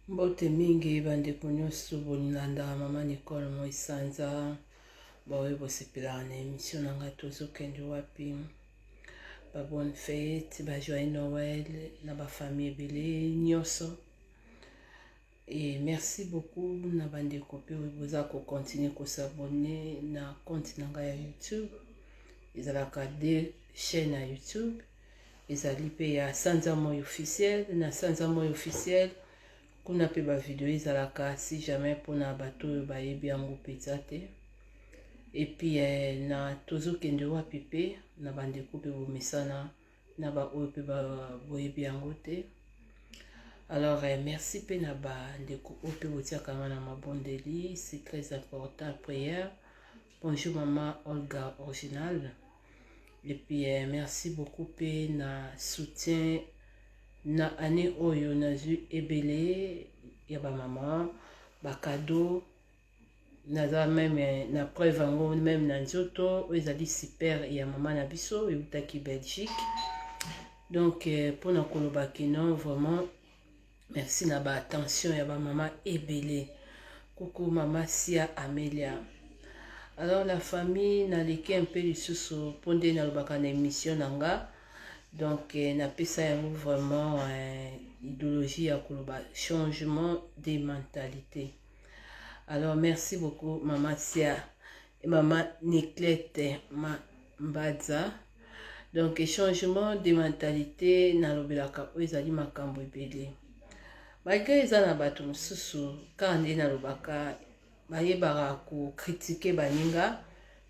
Mbote mingi bandeko nyonso bolandaka mama Nicole Moi Sanza, baoyo bosepelaka na émission na ngai tozokende wapi. Ba bonne fête, ba joyeux Noël na ba famille ebele nyonso. Et merci beaucoup na bandeko mpe oyo boza kocontinue kosabonne na compte na ngai ya YouTube. Ezalaka de chaîne ya YouTube. Ezali mpe ya Sanza Moi officiel. Na Sanza Moi officiel kuna mpe bavideo ezalaka si jamais mpona bato oyo bayebi yango mpenza te. Epuis na tozokende wapi mpe na bandeko mpe bomesana na baoyo mpe boyebi yango te. Alors merci mpe na bandeko oyo mpe botiaka nga na mabondeli, c'est très important, prière. Bonjour maman Olga Original. Et puis merci beaucoup mpe na soutien na année oyo nazwi ebele ya bamama bakado. Naza meme na preuve yango meme na nzoto oyo ezali super ya mama na biso eutaki Belgique. Donc mpona koloba kino vraiment merci na ba attention ya bamama ebele. Coucou mama Sia Amelia. Alors la famille, naleki un peu lisusu mpo nde nalobaka na émission na nga. Donc napesa yango vraiment idéologie ya koloba changement de mentalité. Alors merci beaucoup mama Sia et mama Niclette Mbadza. Donc changement de mentalité nalobelaka oyo ezali makambo ebele. Malgré eza na bato mosusu kaka nde nalobaka bayebaka kokritike baninga,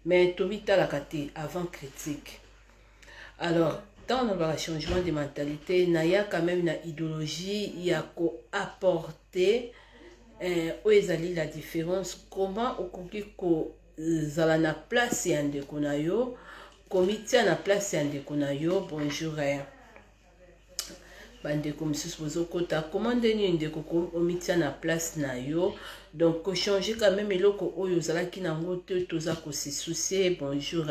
mais tomitalaka te avant critique. Alors ntango nalobaka changement de mentalité, naya quand même na idéologie ya koapporter oyo ezali la différence, comment okoki kozala na place ya ndeko na yo, komitia na place ya ndeko na yo. Bonjour bandeko mosusu bozokota. Koma nde nini ndeko omitia na place na yo, donc kochange quand même eloko oyo ozalaki nango te, toza kose soucier. Bonjour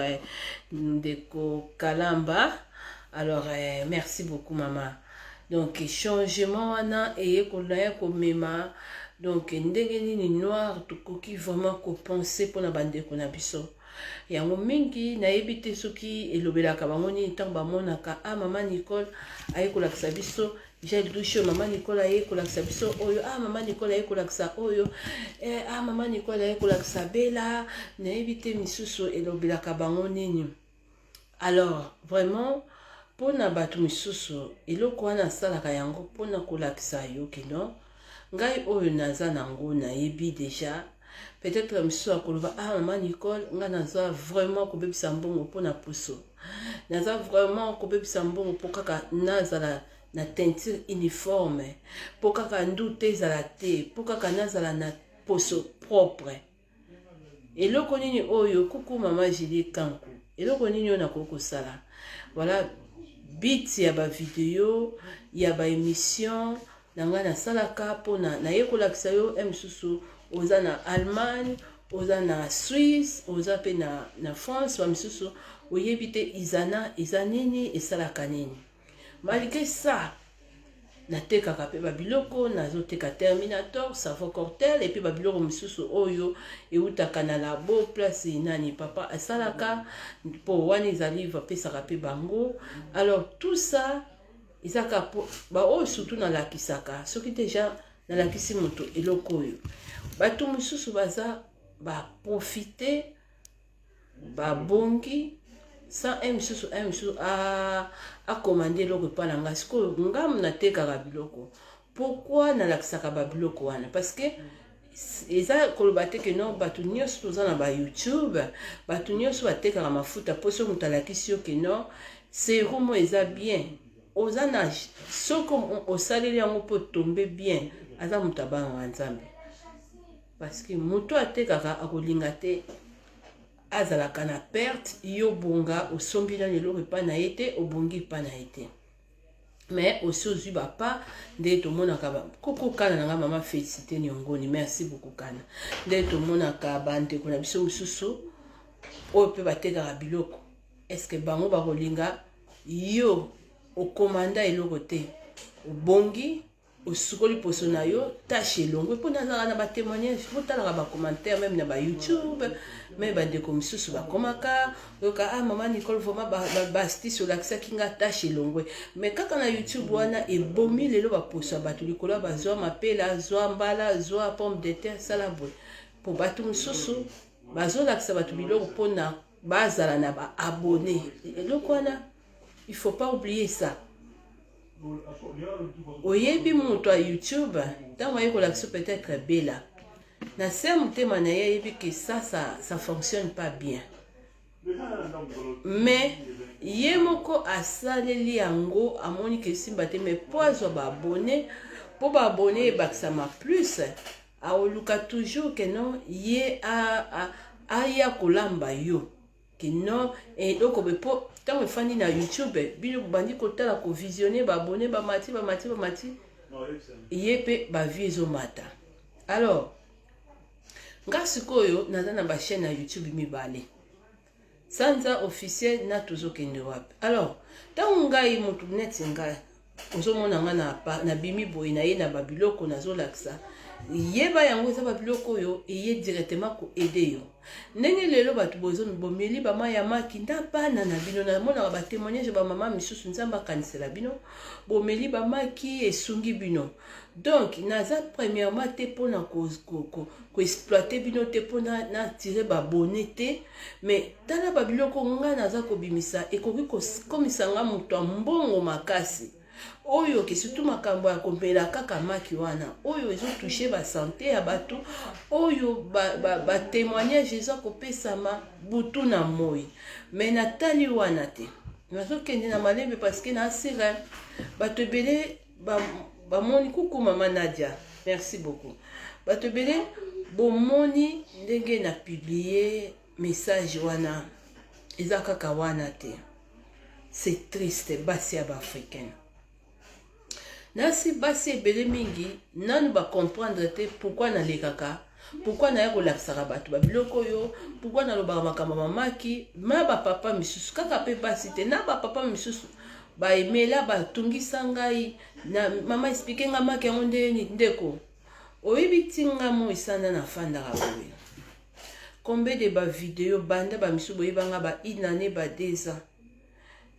ndeko Kalamba. Alors merci beaucoup mama. Donc changement wana eyekola ya komema, donc ndenge nini noir tokoki vraiment kopense mpona bandeko na biso. Yango mingi nayebi te soki elobelaka bango nini ntango bamonaka: "Ah, mama Nicole aye kolakisa biso gel douche, mama Nicole aye kolakisa biso oyo, ah, mama Nicole aye kolakisa oyo, ah, mama Nicole aye kolakisa bela." Nayebi te misusu elobelaka bango nini. Alors vraiment mpona bato misusu, eloko wana asalaka yango mpona kolakisa yo kino ngai oyo naza nango nayebi déjà. Peut-être misusu akoloba: "Ah, mama Nicole, ngai naza vraiment kobebisa mbongo mpona poso, naza vraiment kobebisa mbongo mpo kaka nazala na teinture uniforme, mpo kaka ndute ezala te, mpo kaka nazala na poso propre." Eloko nini oyo? Kuku mama Julie Kanku, eloko nini oyo nakoki kosala? Voilà but ya bavideo ya baémission na ngai nasalaka mpona naye kolakisa yo. Mosusu oza na Allemagne, oza na Suisse, oza mpe na France, bamisusu oyebi te Isana eza nini, esalaka nini. Malgré ça natekaka mpe babiloko, nazoteka Terminator, savon Cortel, et puis babiloko mosusu oyo eutaka na labo place nani papa asalaka, mpo wana ezali bapesaka mpe bango. Alors tout ça ezaka po baoyo surtout nalakisaka. Soki déjà nalakisi moto eloko oyo, bato mosusu baza baprofite, babongi sans un mosusu, un mosusu akomande eloko epai na ngai. Sikoyo ngamu natekaka biloko, pourquoi nalakisaka babiloko wana? Parce que eza koloba te ke non, bato nyonso toza na baYouTube, bato nyonso batekaka mafuta. Mpo soki moto alakisi yo ke non, sérum eza bien, oza na soki osaleli yango mpo tombe bien, aza moto abangaka Nzambe, parce que moto atekaka akolinga te azalaka na perte. Yo bonga osombi nano eloko epai na ye te, obongi epai na ye te, mais osi ozwi bapa. Nde tomonaka koko kana na nga mama Félicité Niongoni, merci beaucoup kana. Nde tomonaka bandeko na biso mosusu oyo mpe batekaka biloko, est-ce bango bakolinga yo okomanda eloko te, obongi? Osukoli poso na yo, tache elongwe. Mpo nazalaka na batémoignage, botalaka bacommentaire meme na bayoutube, me bandeko mosusu bakomaka oyoka: "Ah, mama Nicole, vraiment baastuce olakisaki nga, tache elongwe." Mais kaka na YouTube wana ebomi lelo baposo ya bato likolo ya bazwa mapela, zwa mbala, zwa pomme de terre, sala boye. Mpo bato mosusu bazolakisa bato biloko mpona bazala na baabonné. Eloko wana, il faut pas oublier ça. Oyebi, moto ya YouTube, ntango aye kolakisa, peut-être bela na se motema na ye, ayebi ke ça fonctionne pas bien, mais ye moko asaleli yango, amoni ke esimba te. Mais mpo azwa baabonné, mpo baabonné ebakisama plus, aoluka toujours ke non, ye aya kolamba yo ke non, eloko boye. Mpo ntango efandi na YouTube, bino bobandi kotala, kovisionner, baabonné bamati, bamati, bamati, ye mpe bavues ezomata. Alors nga sikoyo naza na bachaîne ya YouTube mibale, Sanza Officiel na Tozokende Wapi. Alors ntango ngai, motu neti ngai, ozomona nga nabimi boye na ye na babiloko nazolakisa, yeba yango eza babiloko oyo eye directement koaider yo. Ndenge lelo bato bomeli bamai ya maki nda bana na bino, namonaka batémoignage, bamama misusu, Nzambe akanisela bino, bomeli bamaki, esungi bino. Donc naza premièrement te mpona koexploiter bino te, mpona natire baabonné te. Mais tala babiloko ngai naza kobimisa, ekoki kokomisa nga moto ya mbongo makasi. Oyo ke surtout makambo ya komela kaka maki wana, oyo ezotoucher basanté ya bato, oyo batémoignage ba eza kopesama butu na moi. Mais natali wana te, nazokende na malembe, parce que naasira bato ebele bamoni. Kuku mama Nadia, merci beaucoup. Bato ebele bomoni ndenge na publier message wana, eza kaka wana te. C'est triste, basi ya baafricaine, nasi basi ebele mingi nanu bacomprendre te pourquoi nalekaka, pourquoi naya kolakisaka bato babiloko oyo, pourquoi nalobaka makambo mamaki na bapapa misusu. Kaka mpe basi te, na bapapa misusu baemela, batungisa ngai na mama: "Expliquer nga maki yango ndeni." Ndeko, oyebi ti nga mo esanda nafandaka boye, combien de bavideo banda bamisusu boyebanga ba une année, ba 2 ans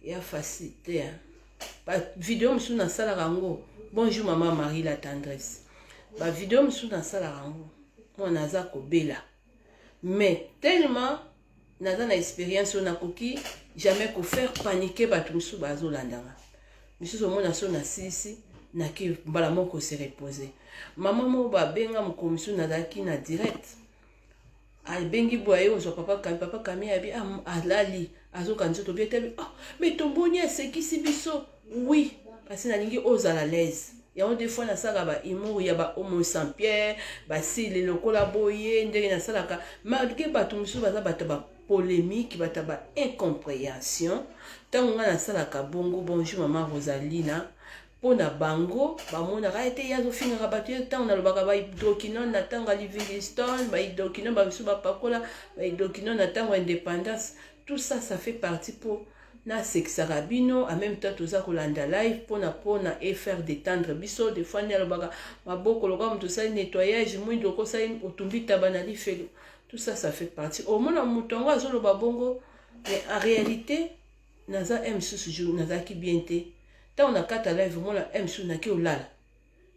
ya facile te. Bavideo mosusu nasalaka yango. Bonjour mama Marie la Tendresse. Bavideo mosusu nasalaka yango, mwana aza kobela, mais tellement naza na expérience oyo, nakoki jamais kofaire paniquer bato mosusu bazolandanga. Misusu omona so nasilisi, nake mbala moko se reposer. Mama moko babenga mokolo mosusu, nazalaki na direct, abengi boye, aye kozwa papa Kami. Papa Kami abi alali, azoka nzoto bien te. Oh, mais tomoni asekisi biso. Oui, parce nalingi ozala l'aise. Yango des fois nasalaka bahumour ya bahomo sapiens, basile lokola boye ndenge nasalaka, malgré bato mosusu baza bato bapolémique, bato ya baincompréhension. Ntango ngai nasalaka bongo, bonjour mama Rosalina, mpo na bango bamonaka ete ye azofingaka bato. Ye ntango nalobaka bahydroquinone na ntango ya Livingstone, bahydroquinone bamisu bapakola bahydroquinone na ntango ya indépendance, tout ça, ça fait partie mpo nasekisaka bino. En même temps toza kolanda live mpona efaire détendre biso. Des fois nde alobaka maboko lokola moto osali nettoyage, mwindo okosali, otumbi taba na lifelo, tout ça, ça fait partie. Omona moto yango azoloba bongo, mais en réalité naza m susu jour nazalaki bien te. Ntango na kata live, omona m susu naki olala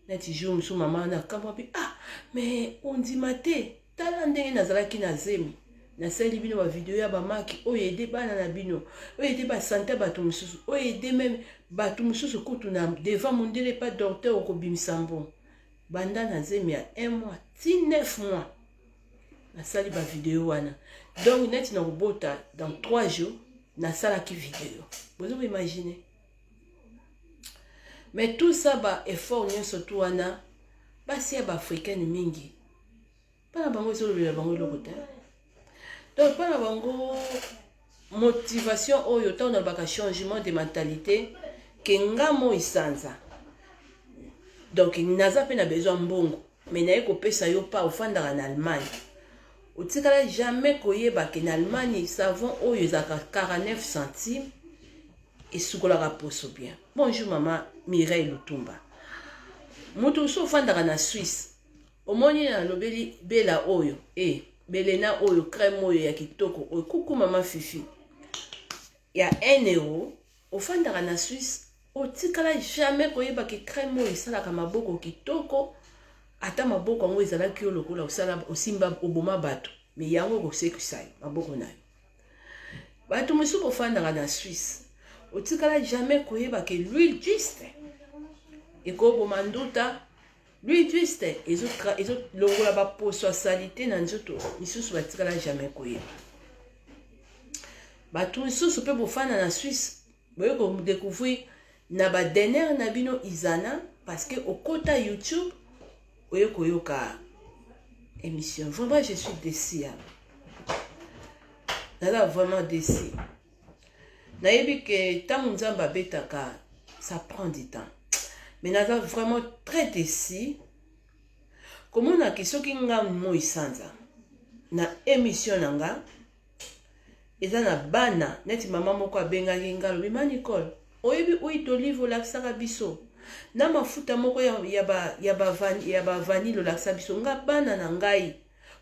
neti jour mosusu, mama na kamwa mpe: "Ah, mais ondima te, tala ndenge nazalaki na zemi, nasaleli bino bavideo ya bamaki oyo aide bana na bino, oyo aide basanté bato mosusu, oyo aide même bato mosusu kutu na devant mondele pa docteur, okobimisa mbongo." Banda na zemi ya 1 mois ti 9 mois, nasali bavideo wana. Donc neti na kobota dans 3 jours, nasalaki video, bozo koimaginer. Mais tout ça, baeffort nyonso tu wana, basi ya baafricaine mingi, mpona bango ezolobela bango eloko te. Donc mpona bango motivation oyo, ntango nalobaka changement de mentalité, ke nga mo esanza, donc naza mpe na besoin mbongo, mais naye kopesa yo pa ofandaka na Allemagne, otikala jamais koyeba ke na Allemagne savon oyo ezalaka 49 centime esukolaka poso bien. Bonjour mama Mireille Lutumba. Moto mosusu ofandaka na Suisse, omoni nalobeli bela oyo e belena oyo crème oyo ya kitoko oyo kuku mama Fifi ya 1 euro. Ofandaka na Suisse, otikala jamais koyeba ke crème oyo esalaka maboko kitoko. Ata maboko yango ezalaki yo lokola osala osimba oboma bato, me yango ekosekisa yo maboko na yo. Bato mosusu bofandaka na Suisse, otikala jamais koyeba ke l'huile juste ekoboma nduta, l'huile juste ezolongola baposo ya salite na nzoto. Misusu batikala jamais koyeba. Bato misusu mpe bofanda na Suisse, boye kodécouvrir na badenere na bino Izana, parce que okota YouTube, oye koyoka émission. Vraiment, je suis déçu, hein. Naza vraiment déçu. Nayebi ke ntango Nzambe abetaka, ça prend du temps, mais naza vraiment très déçu komonaki soki nga moi sanza na émission na nga eza na bana neti mama moko abengaki nga, alobi: "Ma Nicole, oyebi huile d'olive olakisaka biso na mafuta moko ya bavanille olakisa biso, nga bana na ngai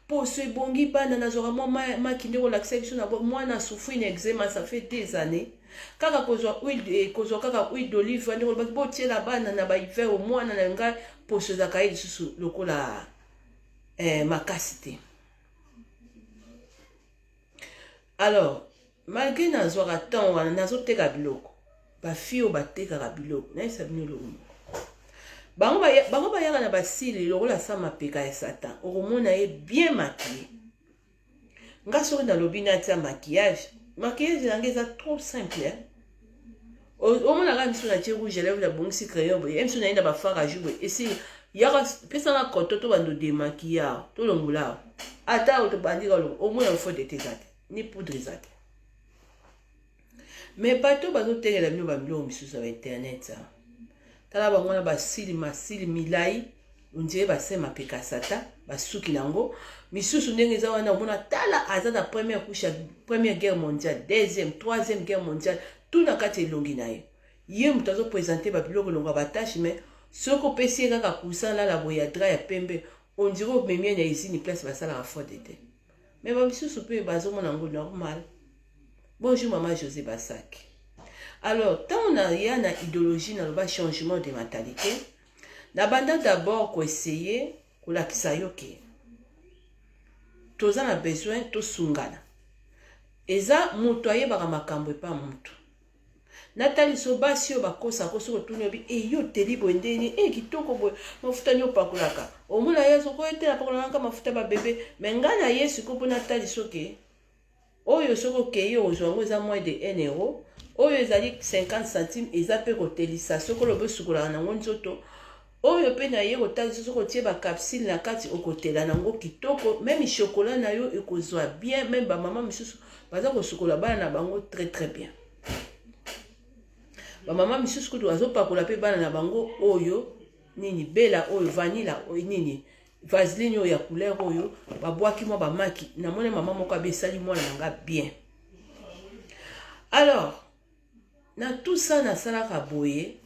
poso ebongi, bana nazwaka mwa maki nde kolakisa biso na mwana souffri na eczéma, ça fait 2 années kaka kozwa huile, kozwa kaka huile d'olive nde kolobaki botiela bana na bahiver, mwana na ngai poso ezalaka ye lisusu lokola makasi te." Alors, malgré nazwaka temps wana, nazoteka biloko, bafille oyo batekaka biloko, nayebisa bino eloko moko: bango bayaka na basili lokola sa mapeka ya Satan. Okomona ye bien maquillé. Nga soki nalobi natia maquillage, maquillage yango eza trop simple, hein? Omonaka miso, natie rouge à lèvre, nabongisi crayon boye, miso naye na bafard à joues boye, esi yaka pesanga koto to bando démaquiller awa, tolongola awa, ata tobandi kalongo, omona fond de teint eza te, ni poudre eza te. Mais bato bazotekela bino babiloko misusu ya bainternet awa, tala bango wana, basili masili milai, ondire base mapeka sata, basuki nango misusu ndenge eza wana. Omona, tala, aza na première couche ya Première Guerre mondiale, Deuxième, Troisième Guerre mondiale, tout na kati elongi na ye. Ye moto azoprésenter babiloko elongo ya batache, mais soki opesi ye kaka coussin, lala boye ya drap ya pembe, ondire omemi ye na usine place basalaka fond de teint. Mais bamisusu mpe bazomona yango normal. Bonjour mama José Basaki. Alors, ntango naya na idéologie, naloba changement de mentalité, nabanda d'abord koessayer kolakisa yo ke toza na besoin tosungana. Eza moto ayebaka makambo epa moto. Natali so basi oyo bakosaka, soki otuni, obi e yo oteli boye ndeni e kitoko boye, mafuta nini opakolaka? Omona ye soki te, napakolaka mafuta babebe. Me ngai na ye sikoyo mpo natali soki oyo, soki okei ozwa yango, eza moins de 1 euro. Oyo ezali 50 centime, eza mpe kotelisa. Soki olobi osukolaka nango nzoto, oyo mpe na ye kotalisa, soki otie bacapsule na kati, okotela nango kitoko, même chocolat na yo ekozwa bien. Même bamama misusu baza kosukola bana na bango très très bien. Bamama misusu kutu bazopakola mpe bana na bango oyo nini, bela oyo vanilla oyo nini, vaseline oyo ya couleur oyo babwaki mwa bamaki. Namoni mama moko abe esali mwana na nga bien. Alors, na tout ça, nasalaka boye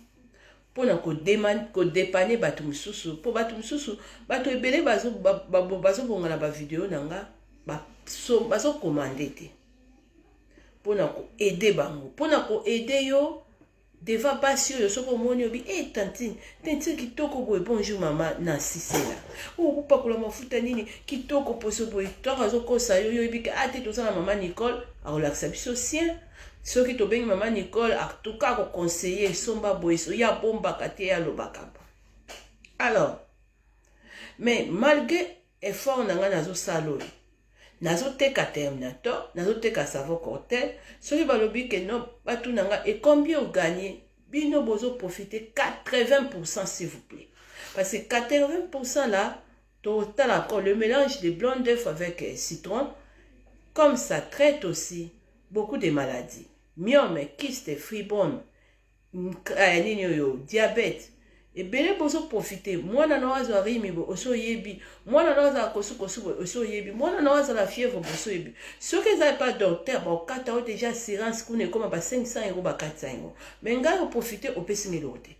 mpona kodépanner bato mosusu, mpo bato mosusu, bato ebele bazobonga na bavideo na nga, bazokommander te. Mpona koaider bango, mpona koaider yo devant basi oyo, soki omoni obi e tantine, tantine kitoko boye, bonjour mama Nansisela, oyo kopakola mafuta nini kitoko poso boye, ntango azokosa yo, yo oyebi ke a te, toza na mama Nicole, akolakisa biso sien. Soki tobengi mama Nicole, atuka akoconseiller, esomba boye, ye abombaka te, ye alobaka. Alors, mais malgré effort na ngai nazosala oyo, nazoteka Terminator, nazoteka savon Cortel, soki balobi ke no, batuna nga e combien ogagner, bino bozoprofiter 80, s'il vous plaît, parce que 80 là, totala encore le mélange de blanc d'œuf avec citron, comme ça traite aussi beaucoup de maladies: myome, kyste, fibrome, nini oyo, diabète ebele. Bozoprofiter. Mwana na azwa rhume boye, osi oyebi. Mwana na azala kosukosu boye, osi oyebi. Mwana na azala fièvre boye, osi oyebi. Soki eza epa docteur, bakokata o déjà assurance kuna, ekóma ba 500 euro, bakatisa yango. Mais ngai oprofiter, opesi nga eloko te.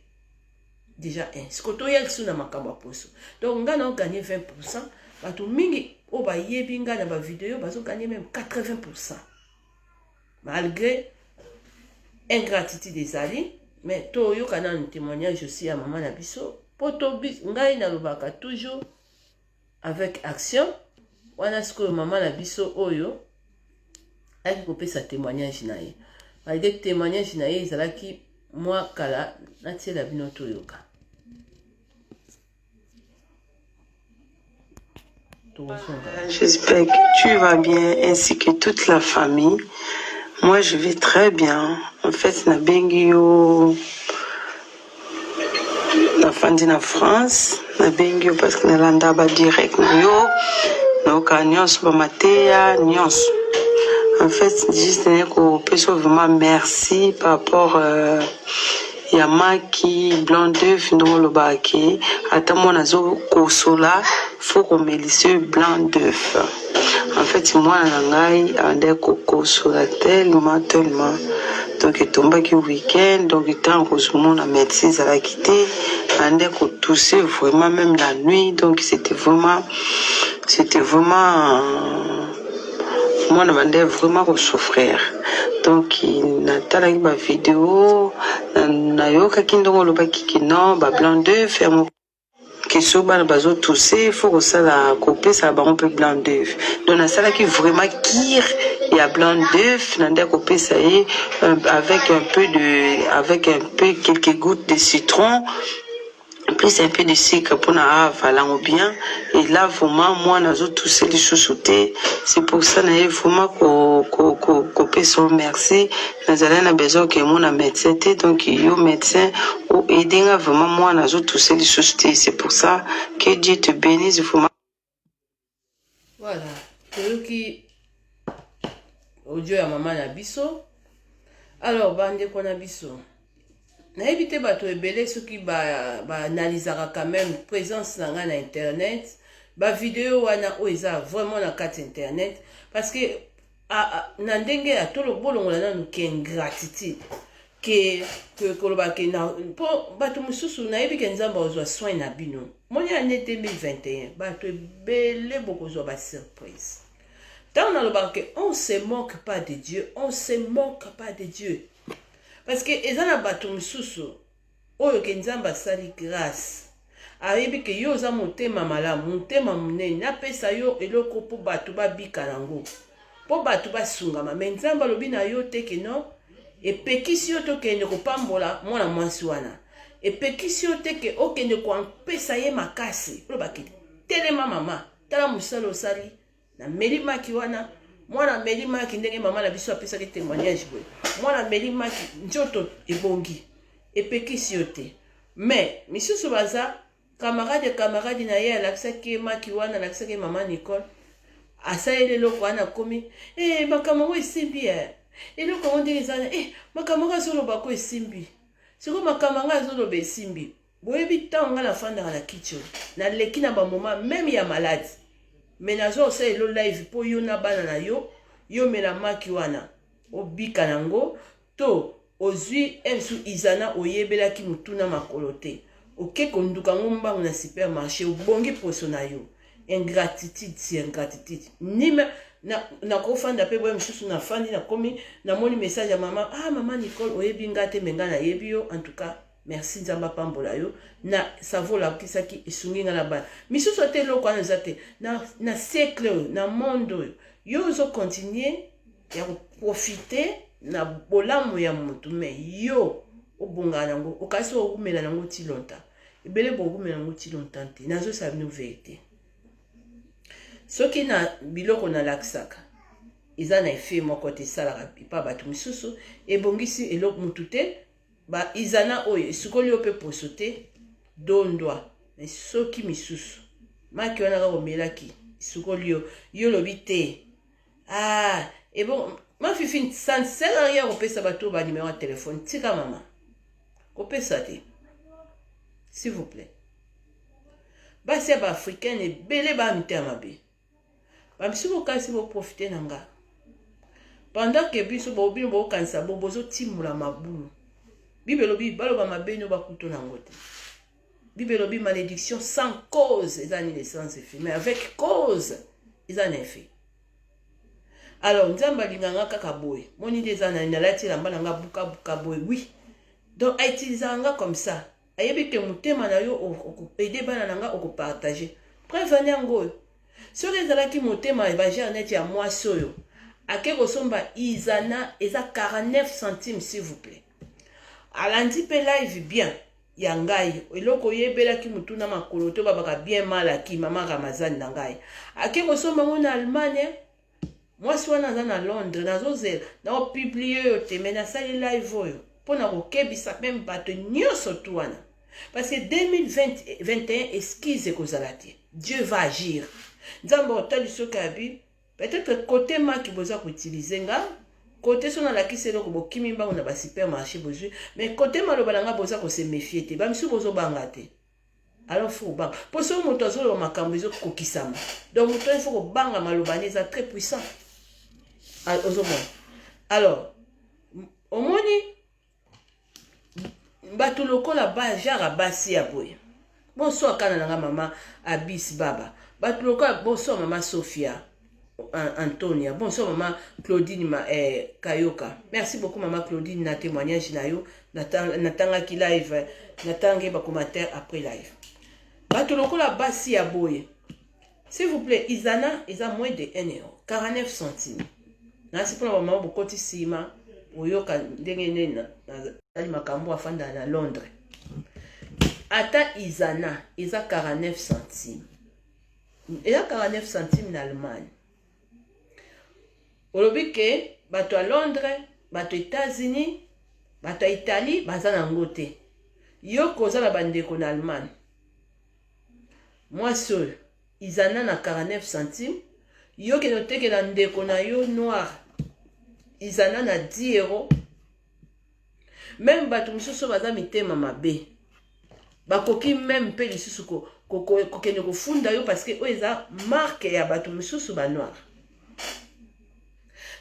Déjà un sikoyo toya lisusu na makambo ya poso. Donc ngai nao gagner 20%, bato mingi oyo bayebi ngai na bavideo bazoganye meme 80%, malgré ingratitude ezali. Mais toyoka nanu témoignage aussi ya mama na biso, mpo to ngai nalobaka toujours avec action wana. Sikoyo mama na biso oyo ayaki kopesa témoignage na ye, malgré témoignage na ye ezalaki mwa kala, natiela bino toyoka. J'espère que tu vas bien ainsi que toute la famille. Moi, je vais très bien. En fait, nabengi yo, nafandi na France, nabengi yo parce que nalanda ba direct na yo, nayoka nyonso, bamateya nyonso. En fait, juste naye kopesa yo vraiment merci par rapport ya maki blanc d'œuf, ndenge olobaka ke ata mwana azokosola, faut komelisa yo blanc d'œuf. En fait, mwana na ngai abandaki kokosola tellement, tellement. Donc etombaki week-end, donc ntango kozomona médecin ezalaki te, abandaki kotousser vraiment même la nuit. Donc c'était vraiment mwana bandaki vraiment kosouffrir. Donc natalaki bavideo, nayokaki ndenge olobaki ke non, bablanc d'œuf yango ke so bana bazotousse, faut kosala kopesa bango mpe blanc d'œuf. Donc nasalaki vraiment cure ya blanc d'œuf na nde kopesa ye avec un peu quelques gouttes de citron plus un peu de sucre mpona avala yango bien. Et là vraiment mwana azotousse lisusu te. C'est pour ça na ye vraiment kopesa yo merci. Nazali na besoin ke mona médecin te, donc yo médecin oaide nga vraiment, mwana azotousse lisusu te. C'est pour ça, que Dieu te bénisse vraiment. Voilà, toyoki audio ya mama na biso. Alors bandeko na biso, nayebi te bato ebele soki baanalizaka ba quand même présence na ngai na internet, bavideo wana oyo eza vraiment na kati internet, parce que na ndenge ya bolongola nanu ke ingratitude, ke koloba ke na mpo bato mosusu, nayebi ke Nzambe azwa soin na bino. Moni année 2021, bato ebele bokozwa basurprise. Ntango nalobaka ke on se moque pas de Dieu, on se moque pas de Dieu, parce que eza na bato mosusu oyo ke Nzambe asali grâce, ayebi ke yo oza motema malamu, motema monene, napesa yo eloko mpo bato babika nango, mpo bato basungama. Mais Nzambe alobi na yo te ke non, epekisi yo tokende kopambola mwana mwasi wana, epekisi yo te ke okende kopesa ye makasi, olobaki telema mama, tala mosala osali, nameli maki wana, mwana ameli maki ndenge mama na biso apesaki témoignage boye, mwana ameli maki, nzoto ebongi, epekisi yo te. Mais misusu baza camarade, camarade na ye alakisaki ye maki wana, alakisaki ye mama Nicole, asaleli eloko wana, akomi e, makambo yango esimbi e, eloko yango ndenge eza e, makambo yango azoloba ko esimbi. Sikoyo makambo yango azoloba esimbi. Boyebi ntango ngai nafandaka na kiti oyo, naleki na bamoments même ya maladi, mais nazwa kosala elo live mpo yo na bana na yo, yo mela maki wana, obika nango. To ozwi msu izana, oyebelaki motuna makolo te, oke konduka yango mbangu na supermarché, obongi poso na yo. Ingratitude si ingratitude nime nakofanda mpe boye mosusu, nafandi, nakomi, namoni message ya mama. Ah, mama Nicole, oyebi nga te, mais ngai nayebi yo. En tout cas merci, Nzambe apambola yo na savo olakisaki, esungi ngai na bana misusu. Ate eloko wana eza te na siècle oyo, na monde oyo yo ozocontinue ya koprofite na bolamu ya motu, mais yo obongaka nango, okasi okumela nango ti longtemps. Ebele bokumela nango ti longtemps te. Nazosala bino vérité, soki na biloko nalakisaka eza na effet moko te, esalaka epa bato misusu, ebongisi eloko motu te, ba izana oyo esukoli yo mpe poso te, dondwa. Mais soki misusu maki wana kaka omelaki esukoli yo, yo olobi te. Ah, ebon mafifi, ça ne sert à rien kopesa bato oyo banumero ya telefone. Tika mama, kopesa te, s'il vous plaît. Basi ya baafricaine ebele baya mitema mabe, bamisusu bokasi boprofite na nga pendant ke biso bino bokanisa bo bozotimula mabulu. Bible elobi baloba mabe no bakuto nango te. Bible elobi malédiction sans cause eza nini? Sans effet. Mais avec cause eza na effet. Alors Nzambe alinga nga kaka boye. Moni nde eza na nalati elamba na nga bukabuka boye, oui. Donc autilisaka nga comme ça. Ayebi ke motema na yo okoaider bana na nga, okopartager. Preuve ani yango oyo. Soki ezalaki motema bagere neti ya mwasi oyo ake kosomba Izana, eza 49 centimes, s'il vous plaît. Alandi mpe live bien ya ngai, eloko oyebelaki motu na makolo to babaka bien malaki mama Ramazani na ngai, ake kosomba ngo na Allemagne. Mwasi wana aza na Londres. Nazozela naopublier oyo te, me nasali live oyo mpona kokebisa meme bato nyonso tu wana, parce que 2021, excuse ekozala te. Dieu va agir. Nzambe otali soki abi peut-être côté maki boza koutiliser nga, côté so nalakisi eloko, bokimi mbango na basupermarché bozwi, mais côté maloba na nga boza kose méfier te. Bamisu bozobanga te. Alors faut kobanga, mpo soki moto azoloba makambo ezokokisama. Donc moto oyo, faut kobanga, maloba ne eza très puissant. Ozomona, alors omoni bato lokola bajara basi ya boye. Bonsoir kana na nga mama Abis Baba. Bato lokola, bonsoir mama Sophia Antonia, bonsoir mama Claudine Kayoka. Merci beaucoup mama Claudine na témoignage na yo. Natangaki live, natangi bacommentaire après live. Bato lokola basi ya boye, s'il vous plaît, Izana eza moins de 1 euro, 49 centimes. Nasi mpona bamama bokoti nsima, oyoka ndenge nini nazali makambo. Afandaka na Londres. Ata Izana eza 49 centimes, eza 49 centimes na Allemagne. Olobi ke bato ya Londres, bato ya États-Unis, bato ya Italie baza nango te. Yo koza na bandeko na Allemagne. Mwasi oyo, Izana na 49 centimes, yo kende otekela ndeko na yo noir Izana na 10 euro. Même bato mosusu baza mitema mabe, bakoki même mpe lisusu kokende kofunda yo, parce que oyo eza marque ya bato mosusu banoir.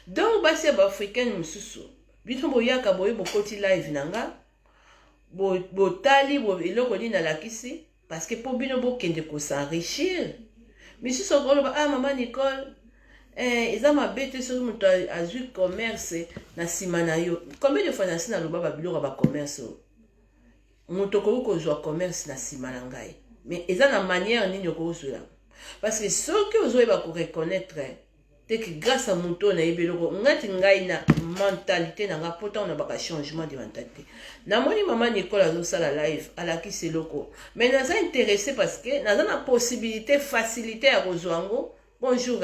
Donc basi ya baafricaine mosusu, bino boyaka boye, bokoti live na nga, botali eloko nini nalakisi, parce que mpo bino bokende kos'enrichir. Misusu okoloba: "Ah, mama Nicole, eza mabe te soki moto azwi commerce na nsima na yo." Combien de fois nasi naloba babiloko ya bacommerce oyo? Moto okoki kozwa commerce na nsima na ngai, mais eza na manière nini okozwela? Parce que soki ozoyeba koreconnaître te ke grâce à moto oyo nayebi eloko ngati ngai na mentalité na nga, mpo ntango na baka changement de mentalité, namoni mama Nicole azosala live, alakisi eloko, mais naza intéressé parce que naza na possibilité, facilité ya kozwa yango. Bonjour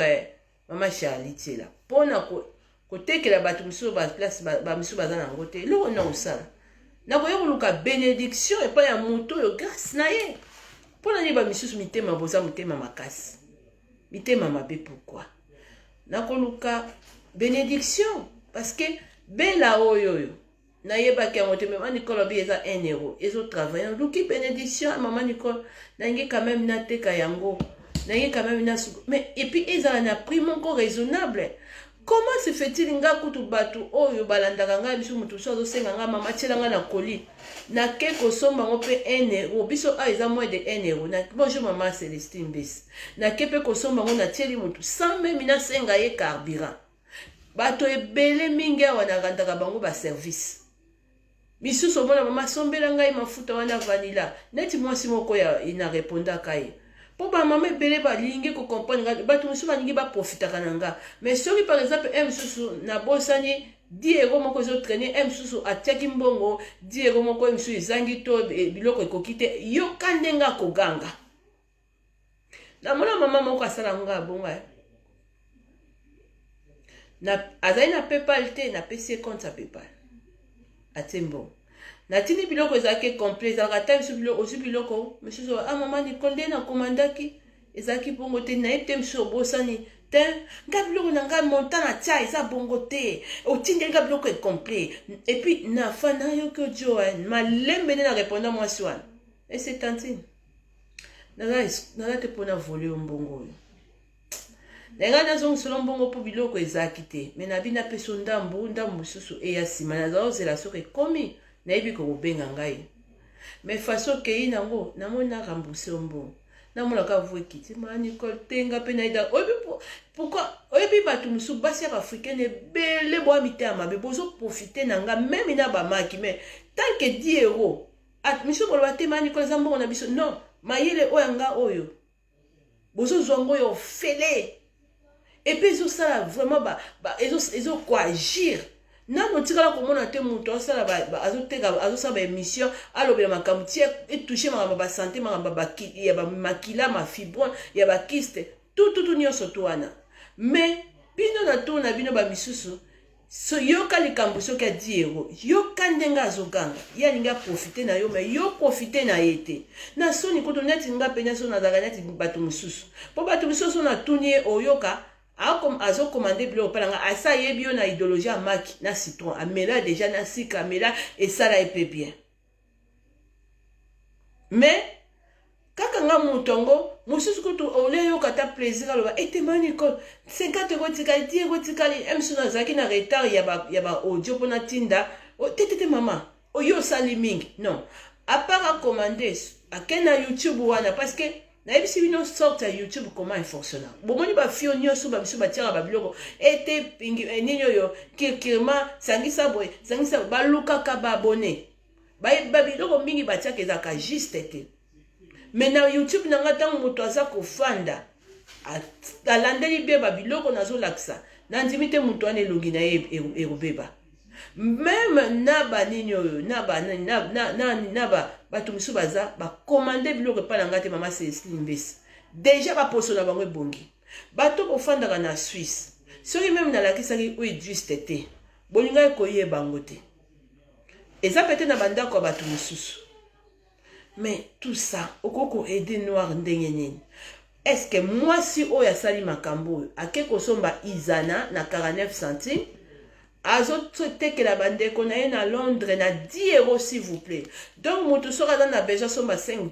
mama Charlie Tiela. Mpona kotekela bato mosusu baplace, bamisusu baza na yango te. Eloko na kosala, nakoya koluka bénédiction epai ya moto oyo grâce na ye. Mpo na nini bamisusu mitema boza motema makasi, mitema mabe? Pourquoi nakoluka bénédiction? Parce que bela oyo nayebaki yango te. Mama Nicole abi eza 1 euro, ezotravailler. Naluki bénédiction ya mama Nicole, nalingi quand même nateka yango, nalingi quand même nasuka, mais et puis ezala na prix moko raisonnable. Comment se fait-il nga kutu bato oyo balandaka ngai, biso moto mosusu azosenga ngai: "Mama, tiela ngai na koli." Nake kosomba yango mpe 1 euro. Biso awa eza moins de 1 euro. Bonjour mama Célestine Mbesi. Nake mpe kosomba yango, natieli motu sans même nasenga ye carburant. Bato ebele mingi awa narandaka bango baservice. Misusu omona: "Mama, asombela ngai mafuta wana vanilla." Neti mwasi moko ya na répondaka ye, mpo bamama ebele balingi kocomprendre nga. Bato mosusu balingi baprofitaka na nga, mais soki par exemple e mosusu nabosani 10 euro moko ezotraîner, e mosusu atiaki mbongo 10 euro moko, e mosusu ezangi to biloko ekoki te, yoka ndenge akoganga. Namona mama moko asala nga bonga na, azali na PayPal te. Napesi ye compte ya PayPal, atie mbongo, natindi biloko, ezalaki complet. Ezalaka ata biso biloko, ozwi biloko mosusu: "Ah, mama Nicole, nde nakomandaki ezalaki bongo te, nayebi te, mosusu obosani te. Nga biloko na ngai, montant na tia eza bongo te, otindeli nga biloko incomplet." Et puis nafa nayoki odio malembe nde na répondre mwasi wana: "Ese tantine, naza te mpona voler yo mbongo oyo na ngai. Nazongisela mbongo mpo biloko ezalaki te, me nabi napesa ndambu, ndambu mosusu eya nsima. Naza ozela soki ekomi, nayebi kokobenga ngai." Mais façon okei nango, namoni na rembourse yo mbongo. Namonaka vu ekiti ma Nicole te nga mpe nayeda. Oyebi pourquoi? Oyebi bato mosusu basi ya baafricaine ebele boya mitema mabe, bozoprofite na nga meme na bamaki. Mais tant que 10 euro misusu boloba te ma Nicole eza mbongo na biso. Non, mayele oyo ya nga oyo bozozwa ngo ya ofele epuis ezosala vraiment ezokoagir nano otikala komona te. Moto asala, azoteka, azosala baémission, alobela makambo ti etouche makambo ya basanté, makambo ya bamakila, mafibrome, ya bakystes, tututu nyonso tu wana. Mais bino na tour na bino bamisusu, so yoka likambo soki ya 10 euro, yoka ndenge azoganga. Ye alingi aprofite na yo, mais yo profite na ye te. Na soni kutu neti nga mpenza so nazalaka neti bato mosusu, mpo bato mosusu natuni ye, oyoka azokomande biloko mpa na nga, asa ayebi yo na idéologie ya maki na citron, amela déjà na sika, amela esala ye mpe bien. Mais kaka nga moto yango mosusu kutu olia, yoka ata plaisir, aloba ete ma Nicole, 50 ekotikali, 10 ekotikali. Mso nazalaki na retard ya baaudio mpo natinda te te te. Mama oyo osali mingi, non, à part acommande, ake na YouTube wana, parce que nayebisi bino sorte ya YouTube comment efonctionne. Bomoni bafio nyonso bamisu batiaka babiloko ete nini oyo kirkirma, sangisa boye, sangisa, balukaka baabonnés. Babiloko mingi batiaka ezalaka juste te. Mais na YouTube na nga, ntango moto aza kofanda, alandeli bien babiloko nazolakisa, nandimi te moto wana elongi na ye ekobeba. Même na banini oyo na bato mosusu baza bakomande biloko epai na ngai te. Mama Celestine Mbesi, déjà baposo na bango ebongi. Bato bofandaka na Suisse, soki même nalakisaki oyo juste te, bolingaki koyeba yango te. Eza pete na bandako ya bato mosusu. Mais tout ça, okoki koaider noir ndenge nini? Est-ce que mwasi oyo asali makambo oyo ake kosomba Izana na 49 centime, azotekela bandeko na ye na Londres na 10 euro, s'il vous plaît? Donc moto soki aza na besoin asomba 5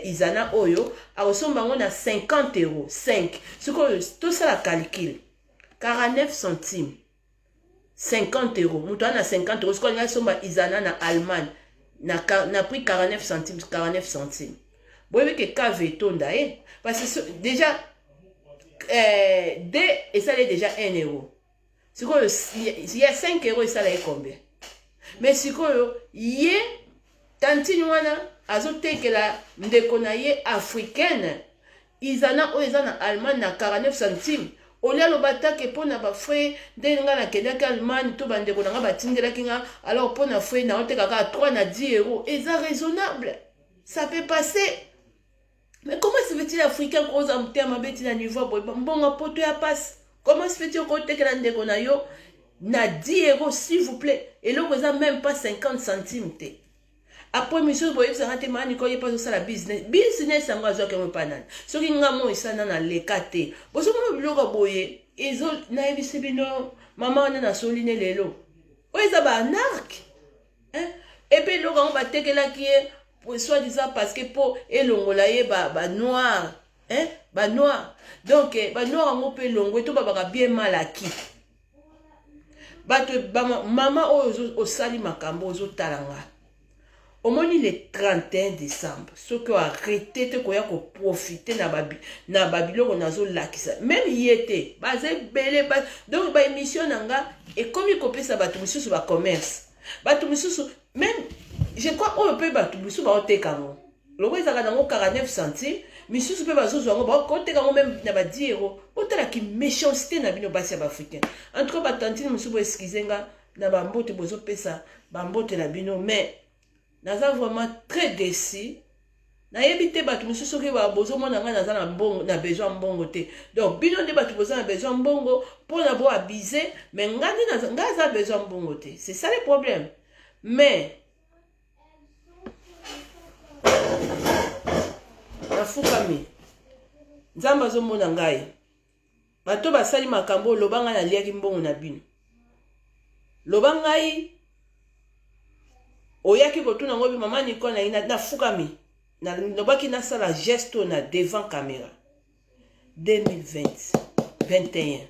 Izana oyo, akosomba yango na 50 euro 5. Sikoyo tosala calcul: 49 centime, 50 euro. Moto aza na 50 euro, sikoyo alingi asomba Izana na Allemagne na prix 49 centimes, 49 centimes, boyebi ke cave etonda ye, parce que déjà d esali déjà 1 euro. Sikoyo ya 5 euro esala ye combien? Mais sikoyo ye tantine wana azotekela ndeko na ye africaine Izana oyo eza na Allemagne na 49 centime. Olia aloba take mpo na bafrais ndenge ngai nakendaki Allemagne to bandeko na ngai batindelaki nga, alors mpo na frais naoteka kaka 3 na 10 euro, eza raisonnable, ça peut passer. Mais comment se fait-il, africain koza motema mabe ti na niveau boye? Mbongo poto ya pasi, comment se fait-il okotekela ndeko na yo na 10 euro, s'il vous plaît? Eloko eza même pas 50 centimes te. Après misusu boyebisanga te maa Nicole ye mpe azosala business. Business yango azwaki yango epa nani? Soki nga mo esala na leka te, bozomona biloko boye ezo. Nayebisi bino, mama wana nasoli ne lelo oyo eza baarnaque. Epe eloko yango batekelaki ye soit disant parce que mpo elongola ye banoir, ba banoir. Donc banoir yango mpe elongwe to babaka bien mal acquis. Bato, mama oyo osali makambo, ozotala nga, omoni le 31 décembre, soki oarrêter te koya koprofite na babiloko nazolakisa, même ye te, baza ebele ba, donc baémission na nga ekomi kopesa bato mosusu bacommerce, bato mosusu même, je crois, oyo mpe bato mosusu baoteka yango loko ezalaka nango 49 centime. Misusu mpe bazozwa yango, bakoteka yango même na ba 10 euro. Botalaki méchanceté na bino basi ya baafricain. En tout cas, batantine mosusu, boexcuse nga na bambote bozopesa bambote na bino, mais naza vraiment très déçu. Nayebi te, bato mosusu soki bozomona ngai naza na mbongo, na besoin mbongo te. Donc bino nde bato boza na besoin mbongo mpona boabuser, mais ngai nde ngai aza besoin mbongo te. C'est ça le problème. Mais nafukami, Nzambe azomona ngai. Bato basali makambo, loba ngai naliaki mbongo na bino, loba ngai oyaki kotuna ngo bi mama Nicole. Nafukami, nalobaki nasala geste oyo na devant caméra. 2020 21,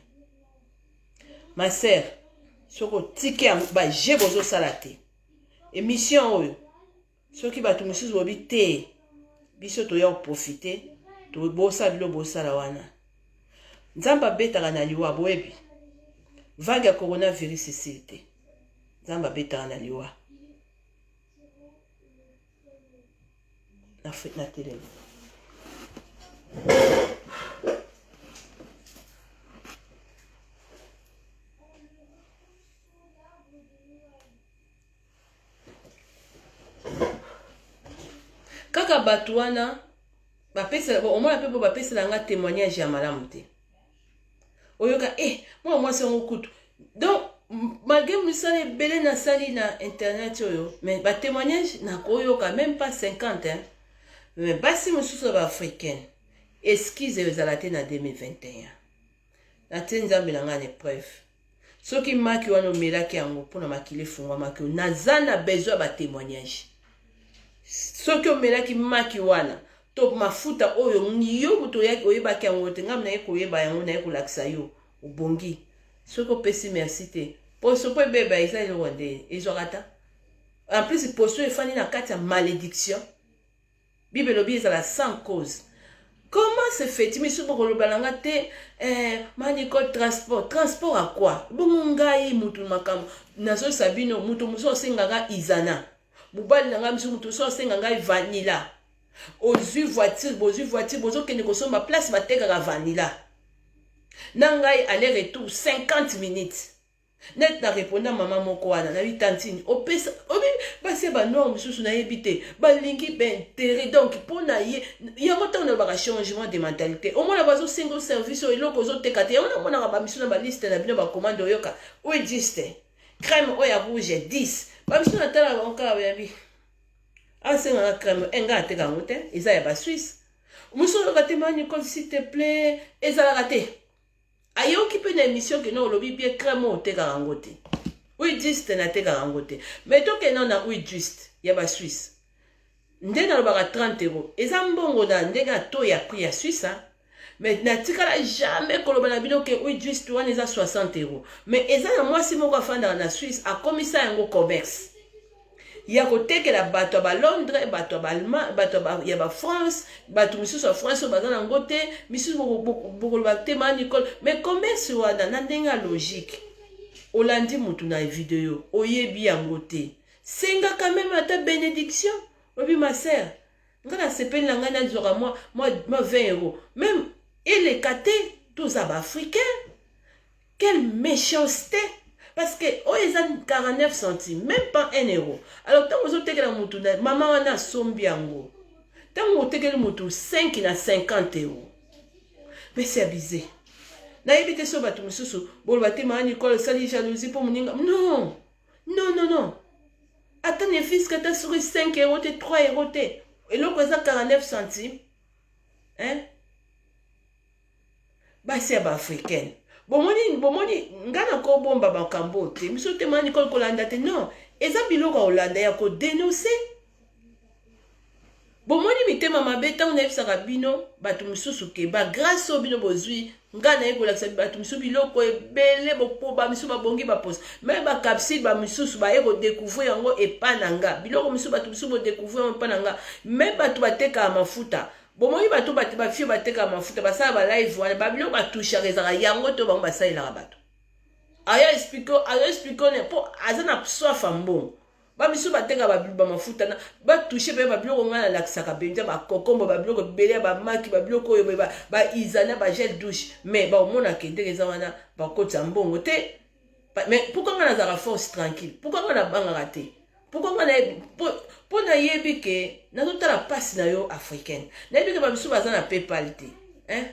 ma sœur, soki otiki yango baje bozosala te émission oyo. Soki bato mosusu bobi te, biso toya koprofite, bosala bilo bosala wana. Nzambe abetaka na liwa, boyebi vague ya coronavirus esili te. Nzambe abetaka na liwa. Na telemi. Kaka bato wana bapesela, omona mpe bo bapesela nga témoignage ya malamu te. Oyoka eh mwana mwasi yango kutu donc malgré misala ebele nasali na internet oyo, mais batémoignage nakoyoka même pas 50, hein. Mais basi mosusu ya baafricaine, excuse ezala te na 2021. Natie Nzambe na ngai na épreuve. Soki maki wana omelaki yango mpona makila efungwamaki, oyo naza na besoin ya batémoignage. Soki omelaki maki wana to mafuta oyo, yo moto oyebaki yango te, ngai naye koyeba yango, naye kolakisa yo obongi. Soki opesi merci te, poso mpo ebeba eza eloko nde ezwaka ta. En plus poso efandi na kati ya malédiction. Bible elobi ezala sans cause. Comment se fait-il? Misu bokoloba na nga te, eh, Manicole, transport. Transport à quoi? Bongo ngai mutu makambo nazoyesa bino, mutu mosusu asenga nga Izana. Mobali na ngai mosusu, mutu mosusu asenga ngai vanilla. Ozwi voiture, bozwi voiture, bozokende kosomba place batekaka vanilla. Na ngai aller retour 50 minutes. Net na reponda mama moko wana nayebi tantine opesa obi basi ya banoir mosusu nayebi te balingi baintere donc mpo na ye yango. Ntango nalobaka changement de mentalité, omona bazosenga service oyo eloko ozoteka te. Yango namonaka bamisu na baliste na bino, bacommande, oyoka oyo juste crème oyo ya rouge 10, bamisu natalaka bango kaka bayabi asengaka crème e ngai ateka yango te, eza ya basuisse. Mosusu oyoka te, ma Nicole, s'il te plaît, ezalaka te. Ayoki mpe na émission keno olobi bien crème oyo otekaka yango te, huile juste natekaka yango te. Mais tokenda na huile juste ya basuisse nde nalobaka 30 euro eza mbongo na ndenge ya to ya prix ya Suisse, mais natikala jamais koloba na bino ke huile juste wana eza 60 euro. Mais eza na mwasi moko afandaka na Suisse, akomisa yango commerce ya kotekela bato ya balondres, bato ya baallemagne, bato ya bafrance, bato misusu ya France oyo baza nango te. Misusu bokoloba te, ma Nicole, mais commerce wana na ndenge ya logique, olandi mutu na video, oyebi yango te, sengaka meme ata bénédiction. Oyebi, ma sœur, nga nasepeli na ngai nazwaka mwa 20 euro, même eleka te. Toza baafricain, quelle méchanceté! Parce que oyo eza 49 centimes, même pas 1 euro. Alors ntango ozotekela motu, mama wana asombi yango, ntango otekeli motu 5 na 50 euro, mais c'est abusé. Nayebi te so bato mosusu boloba te, maa Nicole osali jalousie mpo moninga. Non, non, non, non, ata ne fût-ce que ata soki 5 euro te, 3 euro te, eloko eza 49 centimes, hein? Basi ya baafricaine, bomoni, bomoni ngai nakobomba makambo te. Miso te, ma Nicole, kolanda te. Non, eza biloko ya kolanda, ya kodénoncer. Bomoni mitema mabe. Ntango nayebisaka bino bato mosusu ke bagrâce oyo bino bozwi, ngai naye kolakisa bato mosusu biloko ebele, bokoba misusu babongi baposa me bacapsule, bamisusu baye kodécouvrir yango epa na nga. Biloko mosusu bato mosusu bodécouvrir yango epa na nga. Me bato batekaka mafuta, bomoni bato bafio batekaka mafuta, basala balive wana, babiloko batushaka ezalaka yango to bango basalelaka bato. Aya explique, aya explique ne mpo aza na soif ya mbongo. Bamisu bateka bamafuta na batouche mpe babiloko ngai nalakisaka mpenza, bakokombo, babiloko ebele ya bamaki, babiloko oyo baizana, bagel douche. Mais baomonaka ndenge eza wana, bakotisa mbongo te. Mais pourquoi ngai nazalaka force tranquille? Pourquoi ngai nabangaka te? Pourquoi ngai? Mpo nayebi ke nazotala mpasi na yo africaine. Nayebi ke bamisu baza na PayPal te, hein?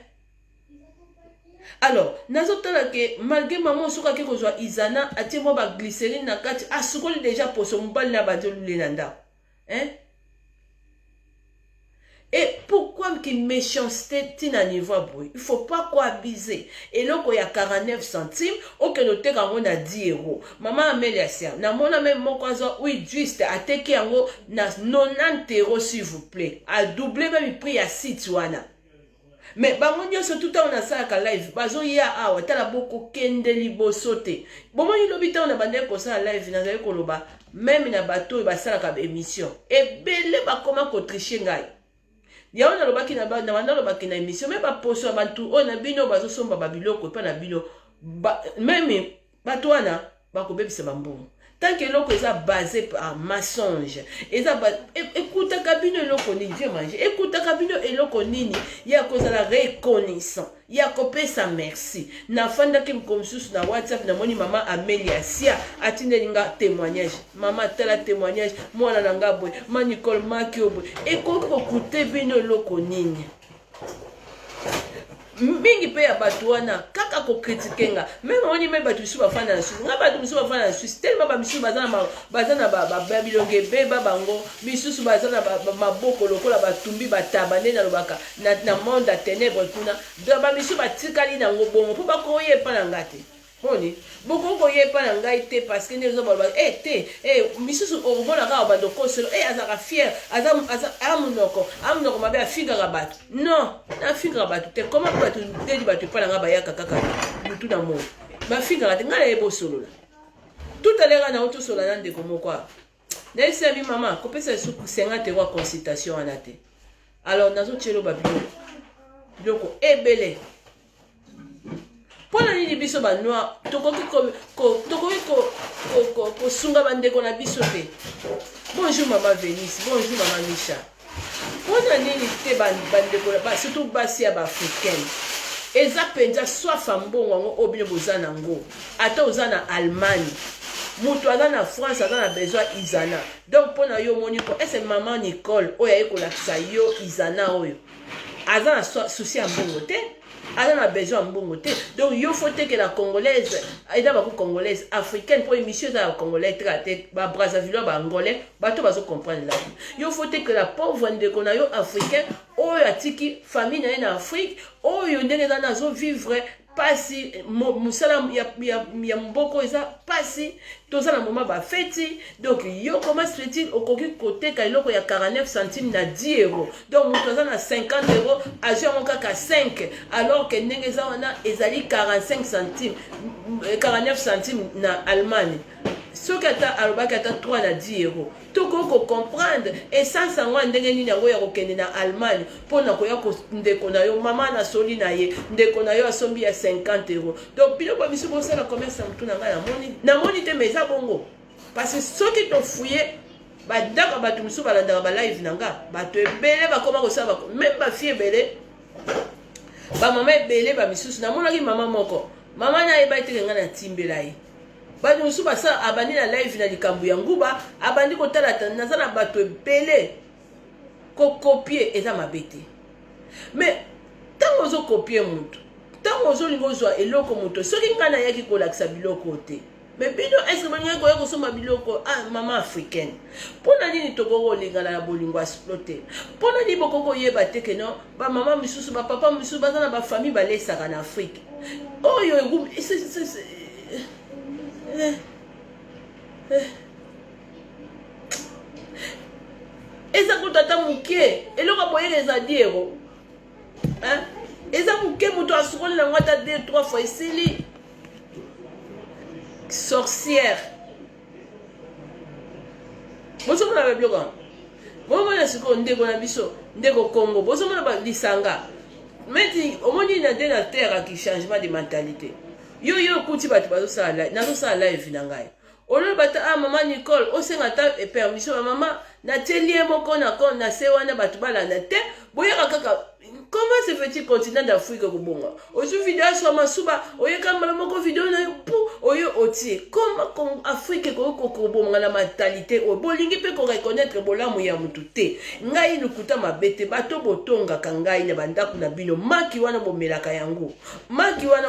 Alors nazotala ke malgré mama soki ake kozwa Izana, atie mwa baglycérine na kati, asukoli déjà poso, mobali na bandi olule na ndako, hein? Et pourquoi ki méchanceté ntina niveau ya boye? Il faut pas koabuser. Eloko ya 49 centimes, okende oteka yango na 10 euro. Mama Amelia Sia, namona meme moko azwa huile juste, ateki yango na 90 euro. S'il vous plaît, adouble même prix ya site wana. Mais bango nyonso tu, ntango nasalaka live, bazoya awa. Tala, bokokende liboso te. Bomoni, lobi ntango na bandaki kosala live, nazali koloba. Meme na bato oyo basalaka ba émission ebele bakoma kotriche ngai. Yango nalobaki na na banda lobaki na émission me baposo ya bato oyo na bino bazosomba babiloko epai na bino ba, meme bato wana bakobebisa bambongo tant que eloko eza base par mensonge eza ba, ekutaka bino eloko nini Dieu mange ekutaka bino eloko nini ya kozala reconnaissant ya kopesa merci. Nafandaki mokolo mosusu na WhatsApp, namoni mama Amelia Sia atindeli nga témoignage. Mama tala témoignage, mwana na nga boye, ma Nicole maki oyo boye. Ekoki kokute bino eloko nini? Mingi mpe ya bato wana kaka kokritike nga meme omoni me bato misusu bafanda na Suisse, nga bato misusu bafanda na Suisse telema bamisusu baza na babilongi ebeba bango, misusu baza na maboko lokola batumbi bataba nde nalobaka na, na monde ya tenebre kuna donc bamisu batikali nango bongo mpo bakoya epa na ngai te moni bokoki koya epa na ngai te parce que nde ezo baloba e eh, te e eh, misusu okomona kaka bando okoselo e eh, azalaka fier aza, aza amonoko amonoko mabe afingaka bato non nafingaka bato te koma mpo bato ndeni bato epa na ngai bayaka kaka butu na moi bafingaka te ngai naye bosolola tout à l'heure na otosola na ndeko moko awa. Nayebisi abi mama kopesa lisusu 50 euro ya consultation wana te. Alors nazotielo ba biloko biloko ebele. Mpo na nini biso ba noir tokoki tokoki kosunga bandeko na biso te? Bonjour mama Venise, bonjour mama Misha. Mpo na nini te bandeko surtout basi ya baafricaine eza mpenza soif ya mbongo yango oyo bino boza na yango ata oza na Allemagne moto aza na France aza na besoin Izana donc mpo na yo omoni ko ese mama Nicole oyo aye kolakisa yo Izana oyo aza na souci ya mbongo te aza na besoin ya mbongo te donc yo fo tekela congolaise eza bako congolaise africaine mpo émission eza ya congolais tra te ba brazzavillois ba angolais bato bazo comprendre la yo fo tekela pauvre ndeko na yo africain oyo atiki famille na ye na afrique oyo ndenge eza na azo vivre pasi mosala ya, ya, ya mboko eza pasi toza na moma bafeti donc yo comment se fait-il okoki koteka eloko ya 49 centime na 10 euro donc moto aza na 50 euro azwi yango kaka 5 alors que ndenge eza wana ezali 45 centime 49 centime na Allemagne soki ata alobaki ata 3 na 10 euro tokoki kocomprendre essence yango ya ndenge nini yango ya kokende na Allemagne mpo na koya ndeko na yo mama nasoli na ye ndeko na yo asombi ya 50 euro donc bino ba misu bosala commerce ya motu na ngai namoni namoni te mais eza bongo parce que soki tofuye bandako ya bato mosusu balandaka balive na nga bato ebele bakoma kosala meme bafille ebele bamama ebele bamisusu namonaki mama moko mama nayebaki teke ngai natimbela ye bato mosusu basala abandi na live na likambo ya nguba abandi kotala naza na bato ebele kokopie eza mabe te mais ntango ozokopie moto ntango ozolinga ozwa eloko moto soki ngai nayaki kolakisa biloko te mais bino eske bolingaki koya kosomba biloko ah mama africaine mpo na nini tokoki kolingana na bolingo ya solo te mpo na nini bokoki koyeba te ke no bamama misusu bapapa misusu baza na bafamille balesaka na afrike oyo egumi eh, eh. Eza kutu ata moke eloko ya boyele eza diero eza moke moto asukoli nango ata 2 3 fois esili sorcière bozomona babiloko yango bomona sikoyo ndeko na biso ndeko congo bozomona lisanga meti omoni na nde na terre aki changement de mentalité yo yo okuti bato bazosala nazosala live na ngai Oloba ata ah maman Nicole osenga ata permission ba maman natie lien moko na compte na se wana bato balanda te boyaka kaka comment se fait-il continent d'Afrique kobonga ozwi video ya swa masuba oyeka mbala moko video na yo pu oyo otie comment Afrique ekoki kobonga na mentalité oyo bolingi mpe koreconnaitre bolamu ya motu te ngai lokuta mabe te bato botongaka ngai na bandako na bino maki wana bomelaka yango maki wana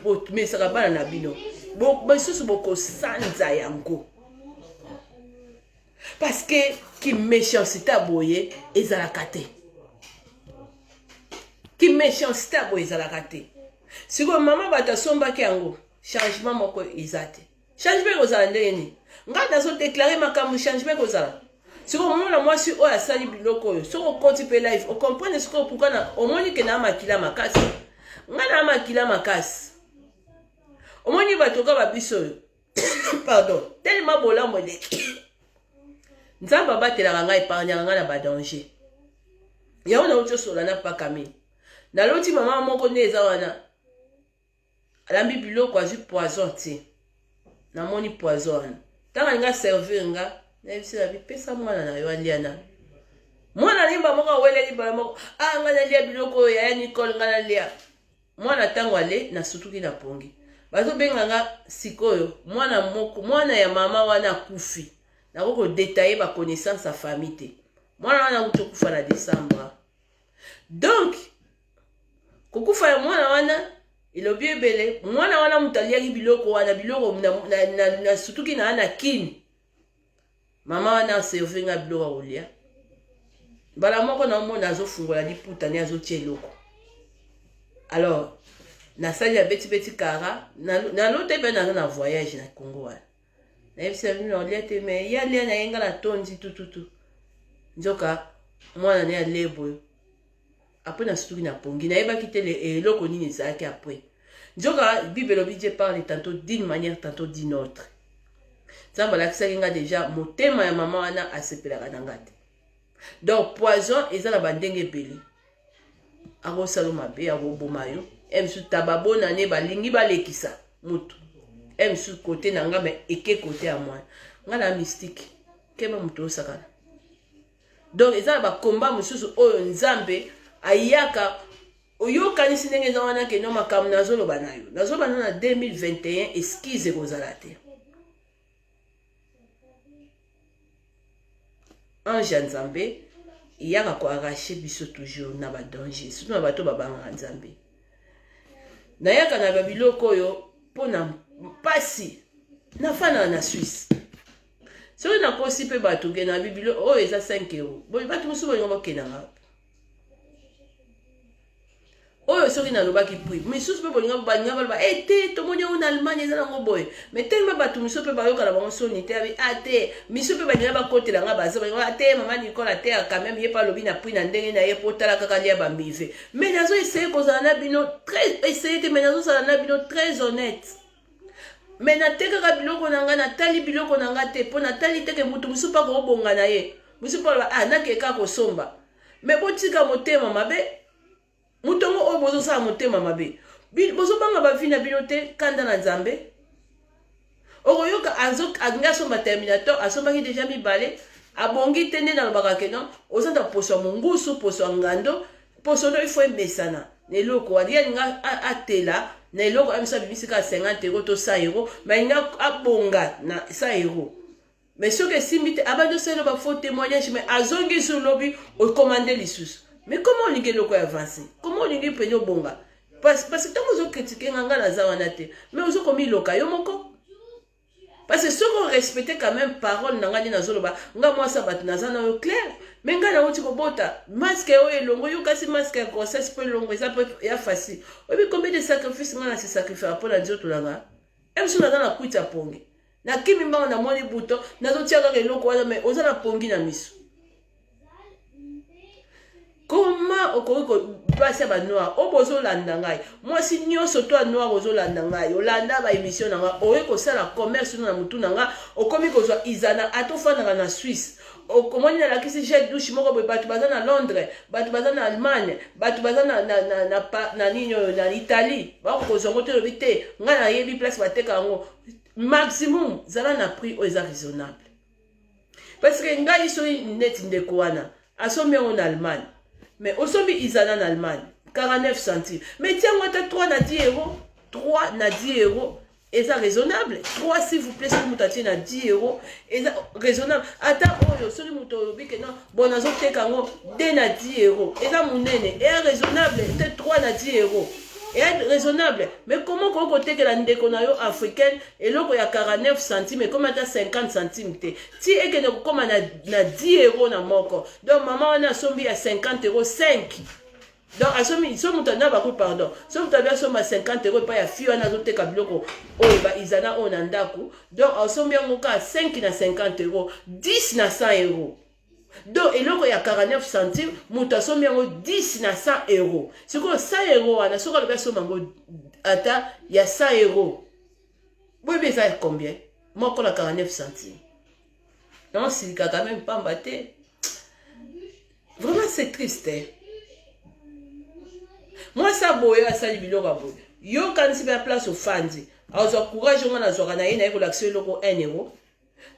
bomesaka bana na bino basusu bokosanza yango parce que ki méchanceté ya boye ezalaka te ki méchanceté ya boye ezalaka te sikoyo mama bato asombaki yango changement moko eza te changement ekozala ndenge nini ngai nazodeklare makambo changement ekozala sikoyo mwana mwasi oyo asali biloko oyo soki okoti mpe live okomprendre sikoyo pourkui na omoni ke na makila makasi ngai na makila makasi omoni bato kaka babiso oyo. Pardon, tellement bolamu eleki. Nzambe abatelaka ngai, epargnaka ngai na badanger. Yango nauti osola na pakami, naloti mama moko nde eza wana, alambi biloko, azwi poison te. Namoni poison wana, ntango alingi aservir nga, nayebisi na bipesa mwana na yo alia na mwana limba moko, aweleli mbala moko: "A, ngai nalia biloko oyo, yaya Nicole, ngai nalia." Mwana ntango ale, nasutuki na pongi. Bazobenga nga sikoyo, mwana moko, mwana ya mama wana akufi. Nakoki kodétailler baconnaissance ya famille te. Mwana wana akuti okufa na décembre. Donc kokufa ya mwana wana elobi ebele. Mwana wana, moto aliaki biloko wana, biloko nasutuki na na kini. Mama wana aservi nga biloko ya kolia, mbala moko naomona azofungola liputa ne, azotia eloko. Alors nasali, abetibeti kara. Nalota mpe naza na voyage na Congo wana. Nayebisi na bino, naolia te, mais ye alia na ye, nga natondi tututu. Nzoka mwana ne alie boye. Après nasutuki na pongi, nayebaki te eloko nini ezalaki. Après nzoka Bible elobi: "Dieu parle tantôt d'une manière, tantôt d'une autre." Nzambe alakisaki nga déjà motema ya mama wana asepelaka na nga te. Donc poison eza na bandenge ebele. Akosala mabe, akoboma yo. E mosusu taba bonane, balingi balekisa motu. E mosusu kote na nga, me eke kote ya mwana nga na mystique. Keba, moto osakana. Donc eza na bakomba mosusu oyo Nzambe ayaka. Oyokanisi ndenge eza wana keno makambo nazoloba na yo, nazoloba na 2021, excuse ekozala te. Ange ya Nzambe eyaka koarracher biso toujours na badanger, surtout na bato babangaka Nzambe. Nayaka na babiloko oyo mpo na mpasi. Nafandaka na Suisse. Soki nakosi mpe bato ke na bibilo oyo eza 5 euro, boye bato mosusu bolingo bakendanga oyo. Soki nalobaki prix misusu mpe bolinga, balinga baloba e te, tomoni oyo na Allemagne eza nango boye. Mais telema bato misusu mpe bayoka na bango soni te. Abi a te, misusu mpe balinga bakotela nga, baza balinga te. Mama Nicole ateya quand même, ye mpe alobi na prix na ndenge na ye mpo otala kaka lia bamive. Mais nazo essayer kozala na bino très essayer te, mais nazozala na bino très honnête. Mais natekaka biloko na ngai, natali biloko na ngai te, mpo natali teke motu mosusu mpe akobonga na ye, mosusu mpe aloba: "Ah, nakeka kosomba." Mais botika motema mabe. Moto yango oyo bozosala motema mabe, bozobanga bavi na bino te. Kanda na Nzambe okoyoka. Alingi asomba terminator, asombaki déjà mibale, abongi te. Nde nalobaka ke non, oza na poso ya mongusu, poso ya ngando, poso no ifo emesana na eloko wana. Ye alinga atela na eloko ya miso, abimisi kaka 50 euro to 100 euro, mais alinga abonga na 100 euro. Mais soki esimbi te, abandi osala bafaux témoignage. Mais azongi su lobi, okomande lisusu. Mais comment olingi eloko ya avance? Comment olingi mpene obonga? Parce que ntango ozocritiquer nga, nga naza wana te, mais ozokomiloka yo moko. Parce que soki orespecte quand même parole na ngai nde nazoloba, nga mwasi ya bato, naza na yo clair. Mais ngai nauti kobota, masque oyo elongo yo, kasi masque ya grossesse mpo elongo eza mpe ya facile. Oyebi combien de sacrifice ngai nasi sacrifier mpo na nzoto na nga? E mosusu naza na kwiti ya pongi, nakimi mbango, namoni buto, nazotia kaka eloko wana. Mais oza na pongi na miso, koma okoki. Basi ya banoir oyo bozolanda ngai, mwasi nyonso to ya noir ozolanda ngai, olanda baémission na ngai, okoki kosala commerce no na motu na ngai. Okomi kozwa izana, ata ofandaka na Suisse, okomoni nalakisi gel douche moko boye. Bato baza na Londres, bato baza na Allemagne, bato baza na nini oyo, na Italie, bakokozwa yango te. Elobi te, ngai nayebi place bateka yango. Maximum zala na prix oyo eza raisonnable, parce que ngai soki neti ndeko wana asombi yango na Allemagne, mais osombi izana na Allemagne 49 centimes, mais tiango ata 3 na 10 euro. 3 na 10 euro eza raisonnable. 3, s'il vous plaît. Soki moto atie na 10 euro, eza raisonnable. Ata oyo soki moto olobi ke non, bon, nazoteka yango 2 na 10 euro, eza monene, eya raisonnable te. 3 na 10 euro eya raisonnable. Mais comment koki kotekela ndeko na yo africaine eloko ya 49 centime, ekomi ata 50 centime te, ti ekende kokóma na 10 euro na moko? Donc mama wana asombi ya 50 euro 5. Donc asombi so moto na bako, pardon, so moto abi asomba 50 euro epai ya fille wana azoteka biloko oyo baizana oyo na ndako. Donc asombi yango kaka 5 na 50 euro, 10 na 100 euro. Donc eloko ya 49 centime, moto asombi yango 10 na 100 euro. Sikoyo 100 euro wana, soki alobi asomba yango ata ya 100 euro. Boyebi eza ya combien? Moko na 49 centimes. Non, silikaka même pamba te. Vraiment c'est triste. Eh? Mwasi aboye asali biloko ya boye. Yo kanisi pe place ofandi. Azwa courage nga nazwaka na ye na ye kolakisa eloko 1 euro.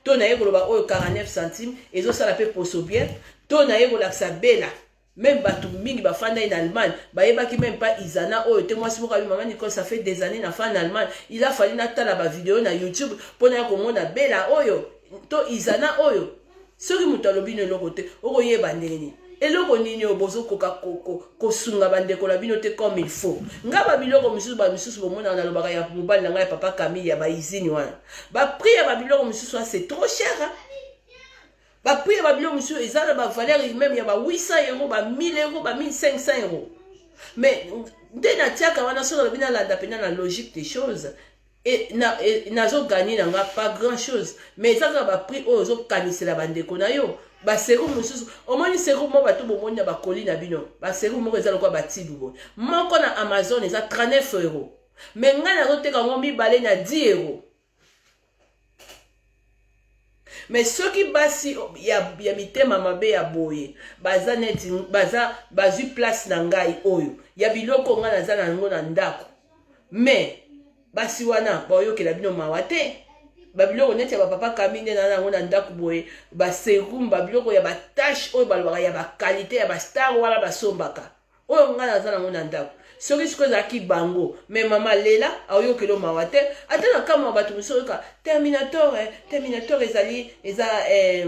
To na ye koloba oyo 49 centimes ezosala pe poso bien. To na ye kolakisa bela. Meme batu mingi bafandaki na Allemagne bayebaki meme pas Izana oyo te mwasi moko abi maman Nicole ça fait des années na fanda na Allemagne il a fallu natala ba video na YouTube mpo naya komona Bella oyo to Izana oyo soki moto alobi no eloko te okoyeba ndenge nini eloko nini oyo bozokoka kosunga bandeko na bino te comme il faut nga babiloko mosusu bamisusu bomonaka nalobaka ya mobali na ngai ya papa Camille ya baizini wana baprix ya babiloko mosusu wana c'est trop cher hein? Ba prix ya ba biloko mosusu eza na ba valeur meme ya ba 800 euros, ba 1000 euros, ba 1500 euros. Mais nde natiaka wana soki nalobi nalanda mpenza na logique des choses e, na, e, nazo gagner na nga pas grand chose mais eza kaka ba prix oyo ozokanisela bandeko na yo baserum mosusu omoni serum moko bato bomoni na bakoli na bino baserum moko eza lokola batibu boye moko na amazon eza 39 euro mais ngai nazoteka yango mibale na 10 euro Mais soki basi ya, ya mitema mabe ya boye baza neti baza bazwi place na ngai oyo ya biloko ngai naza na yango na ndako mais basi wana baoyokela bino mawa te babiloko neti ya bapapa kami nde na yango na ndako boye baserum babiloko ya batache oyo balobaka ya bakalite ya bastar wana basombaka oyo ngai naza nango na ndako soki sikoyo ezalaki bango me mama lela aoyokelo mawa te ata na kamwa bato mosusu oyoka terminator eh, terminator ezali eza eh,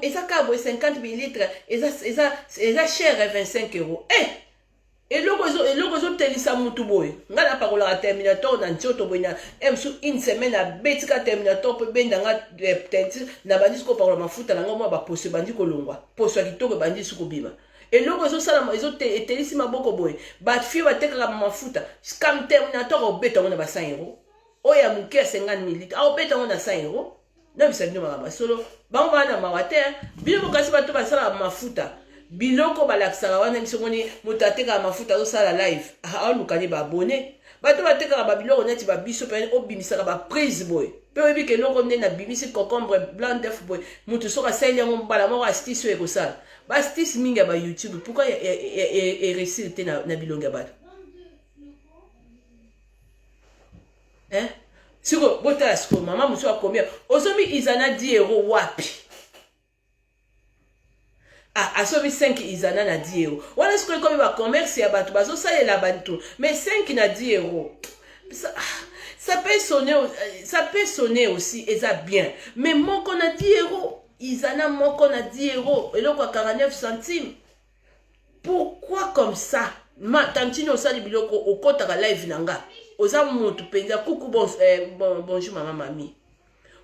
eza kaka boye 50 millilitre eza, eza, eza cher 25 euro eh! eloko eloko ezotelisa mutu boye ngai napakolaka terminator na nzoto boye na msu une semaine abeti ka terminator mpo ebenda nga eh, teinture nabandi sikoyo pakola mafuta na ngai mwa baposo ebandi kolongwa poso ya kitoko ebandi su kobima eloko ezosalama etelisi maboko boye bafie batekaka mafuta scam terminator obeta yango na ba 100 euro oyo ya moke ya 50 millilitre aobeta yango na 100 euro nayebisa bino makambo ya solo bango baa na mawa te bino bokasi bato basalaka mafuta biloko balakisaka wana biso moni moto atekaka mafuta azosala live aoluka nde baabone bato batekaka babiloko neti babiso mpe obimisaka baprise boye mpe oyebi ke eloko nde nabimisi cocombre blanc def boye moto soki asaleli yango mbala moko astisi oyo ekosala Ba astuce mingi ya ba YouTube pourquoi e réussir te na, na bilongi ya bato hein? Siko botala sikoyo mama mosusu akomi osombi izana 10 euro wapi? Ah, asombi 5 izana na 10 euro wana sikoyo ekomi bacommerce ya bato bazosalela bato mais 5 na 10 euro ça, ça peut sonner, ça peut sonner aussi eza bien mais moko na 10 euro Izana moko na 10 euros eloko ya 49 centimes pourquoi comme ça ma tantine osali biloko okotaka live na nga oza mutu mpenza kuku bon, eh, bon, bonjour mama mami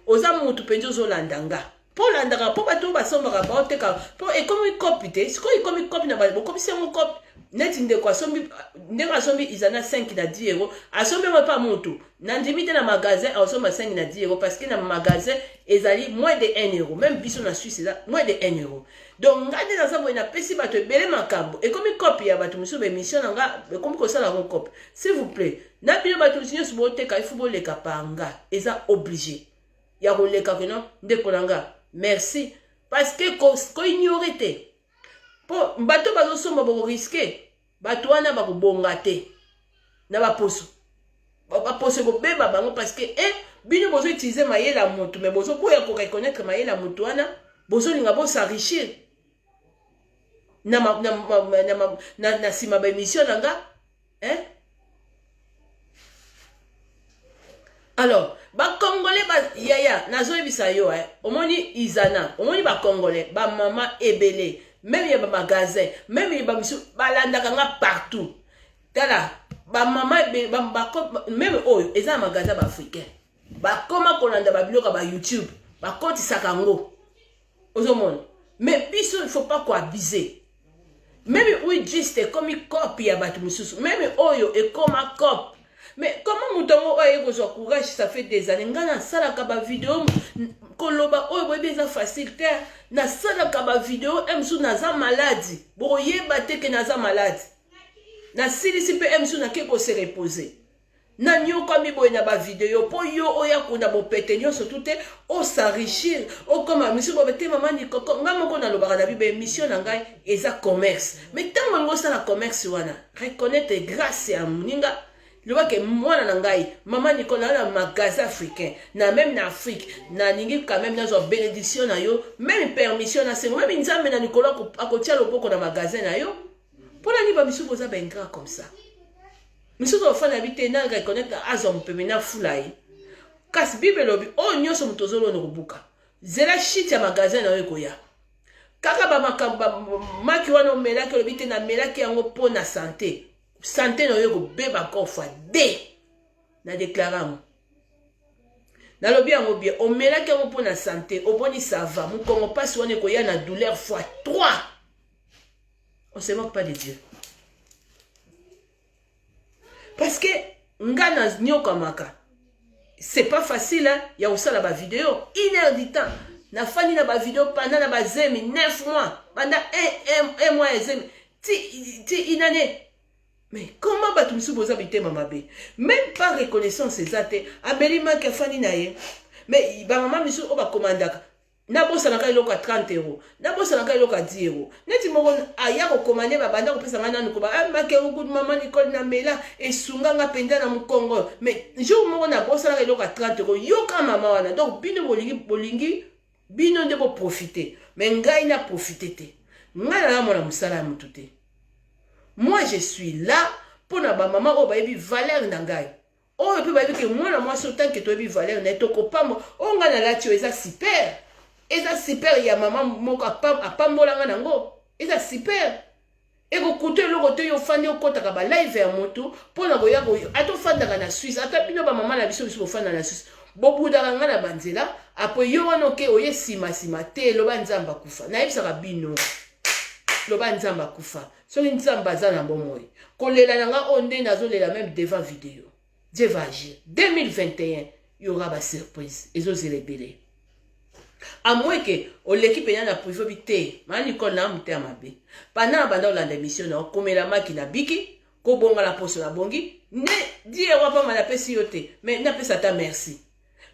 oza mutu mpenza ozolanda nga mpo olandaka mpo bato oyo basombaka baoteka mpo ekomi kopi te sikoyo ekomi kopi na bokomisi yango kopi neti ndeko asombi ndenge asombi izana 5 na 10 euro asombi yango epa mutu Nandimi te na magasin aosomba 5 na 10 euro parce que na magasin ezali moins de 1 euro meme biso na Suisse eza moins de 1 euro donc nga nde naza boye napesi bato ebele makambo ekomi cope ya bato mosusu baémission na nga ekomi kosala yango cope s'il vous plaît na bino bato nyonso boteka ifu boleka par nga eza obligé ya koleka keno ndeko na nga merci parce que koignore ko te mpo bato bazosomba bokoriske bato wana bakobonga te na baposo baposo ekobeba bango parce que eh, bino bozo utiliser mayele ya motu mais bozoboya ko reconnaître mayele ya motu wana bozolinga bosenrichir na, na, na, na, na, na nsima baémission na nga eh? alors bacongolais ba, yaya nazoyebisa yo eh, omoni izana omoni bacongolais bamama ebele meme ya bamagasin meme ya bamisu balandaka nga partout tala bamama ebele meme oyo eza na magasin baafricain bakoma kolanda babiloko ya bayoutube bakotisaka yango ozomona mais biso il faut pas koabuse meme ui juste ekomi cope ya bato mosusu meme oyo ekoma cope mais comment moto yango oyo aye kozwa courage ça fait des années ngai nasalaka bavideo koloba oyo boyebi eza facile te nasalaka bavideo e mosusu naza maladi bokoyeba te ke naza maladi nasilisi mpe e mosusu nake kose repose. Nanyokami boye na bavideo mpo yo oya kuna bopete nyonso tu te os'enrichir, okoma misusu bobe te. Mama Nikoko, ngai moko nalobaka na biba émission na ngai eza commerce, mais ntango olingi osala commerce wana, reconnaître grâce ya moninga. Lobake mwana na ngai, mama Nicole, na na magasin africain na même na Afrique, nalingi quand même nazwa bénédiction na yo, même permission na sengo, même Nzambe na likolo akotia loboko na magasin na yo. Mpo na nini bamisusu boza baingrat comme ça? Misusu ofanda bi te na reconnaître, azwa mopeme na fula ye. Kasi Bible elobi oyo nyonso moto ozolona kobuka. Zela shit ya magasin na yo ekoya kaka. Bamakambo maki wana omelaki, olobi te namelaki yango mpo na santé. Santé na yo ekobeba encore fois deux. Na déclare yango, nalobi yango bien. Omelaki yango mpo na santé, oboni ça va, mokongo mpasi wana ekoya na douleur fois 3. On se moque pas de Dieu, parce que nga nanyokamaka. C'est pas facile, hein, ya kosala bavideo une heure du temps. Nafandi na bavideo pendant na bazemi 9 mois, banda un mois ya zemi ti une année. Mais comment bato mosusu boza bitema mabe, même pas reconnaissance eza te? Ameli maki, afandi na ye. Mais bamama misusu oyo bakomandaka, nabosanaka eloko ya 30 euro, nabosanaka eloko ya 10 euro. Neti moko aya kokomande, babanda kopesa ngai nanu koba ah, makeruku mama Nicole, namela, esunganga mpenza na mokongo. Mais jour moko nabosanaka eloko ya 30 euro. Yoka mama wana. Donc bino bolingi, bolingi bino nde boprofite, mais ngai naprofite te. Ngai nayamona mosala ya motu te. Moi, je suis là mpo na bamama oyo bayebi valeur na ngai, oyo mpe bayebi ke mwana mwasi otanke toyebi valeur na ye, tokopambo. Oyo ngai nalati oyo eza super, eza super ya mama moko apambolanga nango, eza super. Ekokuta eloko te. Yo ofandi, okɔtaka balive ya motu mpona koya, ata ofandaka na Suisse, ata bino bamama na biso biso bofanda na Suisse, bobudaka ngai na banzela. Apres yo wana oke oye nsima te. Loba Nzambe akufa, nayebisaka bino, loba Nzambe akufa. Soki Nzambe aza na bomoi, kolela na ngai oyo nde nazolela même devant vidéo, Dieu va agir. 2021 y aura basurprise ezozela ebele, à moins ke oleki mpenza na privé bi te. Maa Nicole na motema mabe pendant na banda olanda émission na okomela maki na biki kobonga na poso na bongi nde 10 euro pamba napesi yo te, mais napesa ata merci.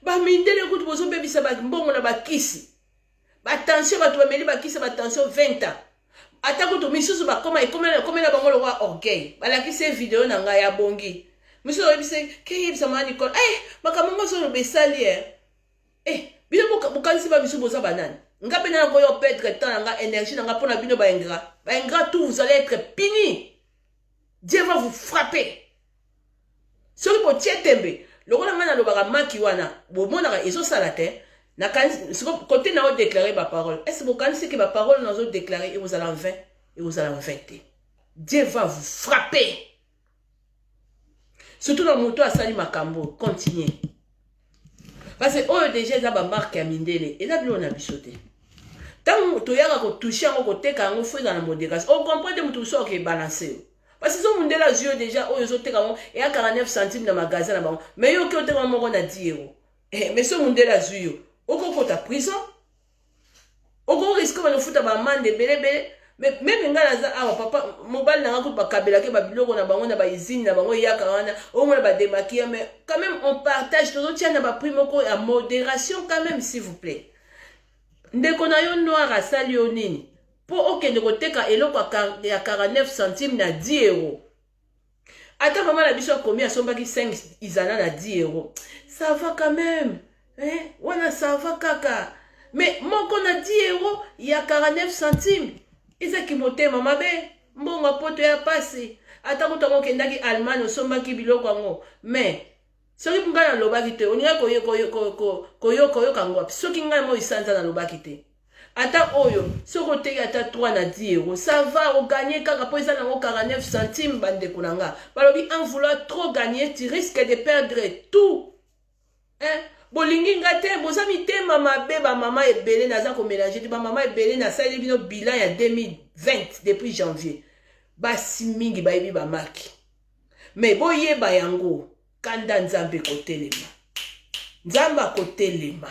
Bamindele kutu bozobebisa mbongo na bakisi batension. Bato bameli bakisi batension 20 ans, ata kutu misusu bakoma ekomela bango lokwa orgueil. Balakisi ye video na ngai ya bongi, misusu oyebisi ke yebisa maa Nicole, eh, makambo ngo ozoloba esali e. Eh, bino bokanisi ba misusu boza banani? Nga mpe nana koyo perdre temps na nga, énergie na nga mpo na bino baingrat. Baingrat tout, vous allez être puni. Dieu va vous frapper soki botie tembe. Lokola ngai nalobaka maki wana, bomonaka ezosala te. Kote na odéclare baparole, est ce bokanisi ke baparole nazodéclare ekozala en vain? Ekozala en vain te. Dieu va vous frapper, surtout na moto asali makambo. Continue, parce que oyo déjà eza bamarque ya mindele, eza biloko na biso te. Ntango toyaka kotouche yango, koteka yango, faut ezala na modération. Ocomprendre te, moto mosusu akoki yo, parce que so mondele azwi yo déjà, oyo ozoteka yango eya 49 centime na magasin na bango, mais yo oki oteka yango moko na 10 euro. Eh, mais so mondele azwi yo, okokota prison, okorisque bana ofuta baamende ebelebele. Mais même ngai naza awa, papa mobali na nga kutu bakabelaki babiloko na bango na bausine na bango, eyaka wana, omona bademaquillants. Mais quand même on partage, tozotia na baprix moko ya modération quand même, s'il vous plaît. Ndeko na yo noir asali yo nini mpo okende koteka eloko ya 49 centime na 10 euro? Ata mama na biso akomi asombaki 5 izana na 10 euro, ça va quand même, eh? Wana ça va kaka, mais moko na 10 euro ya 49 centime, ezaki motema mabe. Mbongo poto ya pasi, ata kutu yango okendaki Allemagne, osombaki biloko yango. Mais soki ngai nalobaki te, olingaki koyoka yango wapi? Soki ngai moi sanza nalobaki te, ata oyo soki oteki ata 3 na 10 euro, ça va, oganye kaka mpo eza nango 49 centime. Bandeko na nga, balobi en vouloir trop gagner, tu risques de perdre tout, hein? Bolingi nga te, boza mitema mabe. Bamama ebele, naza komélange te, bamama ebele, nasaleli bino bilan ya 2020 depuis janvier. Basi mingi bayebi bamaki, mais boyeba yango, kanda Nzambe ekotelema. Nzambe akotelema.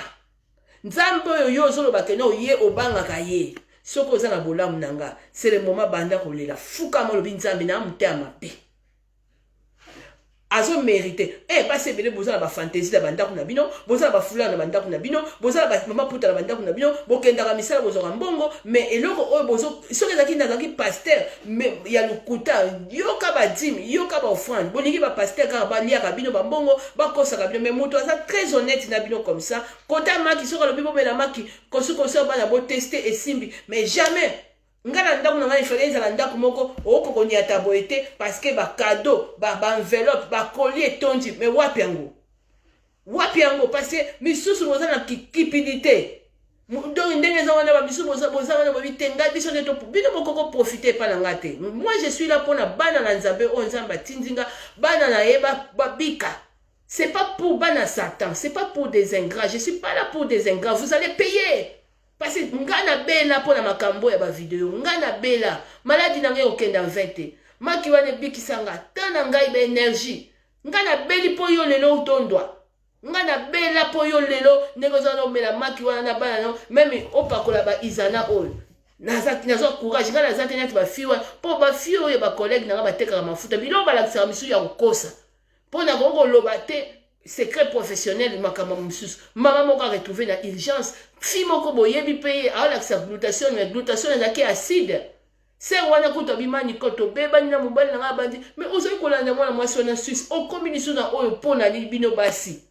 Nzambe oyo yo ozoloba kene oye obangaka ye, soki oza na bolamu na nga, c'est le moment. Banda kolela, fukama, olobi: Nzambe, na motema mabe. Azo merite. Eh basi ebele boza na ba fantaisie na bandako na bino, boza na ba foulard na bandako na bino, boza na ba mama puta na bandako na bino, bokendaka misala bozwaka mbongo, mais eloko oyo bozo soki ezalaki nazalaki pasteur mais ya lokuta, yoka ba dime, yoka ba offrande, bolingi ba pasteur kaka baliaka bino ba mbongo, bakosaka bino, mais moto aza très honnête na bino comme ça, kota maki soki alobi bomela maki, kosi kosi bana bo tester esimbi, mais jamais Nga na ndaku na nga il fallait ezala ndaku moko okoki koniata boye te parce que ba cadeau ba ba enveloppe ba colis etondi mais wapi yango wapi yango parce que misusu boza na cupidité donc ndenge eza wana bamisusu boza boza wana boyebi te ngai biso nde bino bokoko profite epa na nga te. Moi, je suis là mpona bana na Nzambe oyo Nzambe atindi nga, bana na ye babika. C'est pas pour bana Satan, c'est pas pour des ingrats. Je suis pas là pour des ingrats. Vous allez payer. Parce que nga na bela mpo na makambo ya bavideo, nga na bela maladi na ngai okenda 20 te, maki wana ebikisa nga ta na ngai baénergie. Nga nabeli mpo yo lelo otondwa, nga nabela mpo yo lelo ndenge oza na omela maki wana na bana no meme opakola baizana oyo nazwa courage. Nga naza te neti bafille wana, mpo bafille oyo bacollègue na nga batekaka mafuta, biloko balakisaka misusu ya kokosa, mpo nakoki koloba te, secret professionnel. Makambo mosusu, mama moko aretrouve na urgence fille moko boyebi mpe ye aolakisa glutathione, mais glutathione ezalaki acide. Se wana kutu abima Nicole, tobebani na mobali na ngai abandi, mais ozali kolanda mwana mwasi wana Suisse, okomi lisusu na oyo mpo na nini? Bino basi,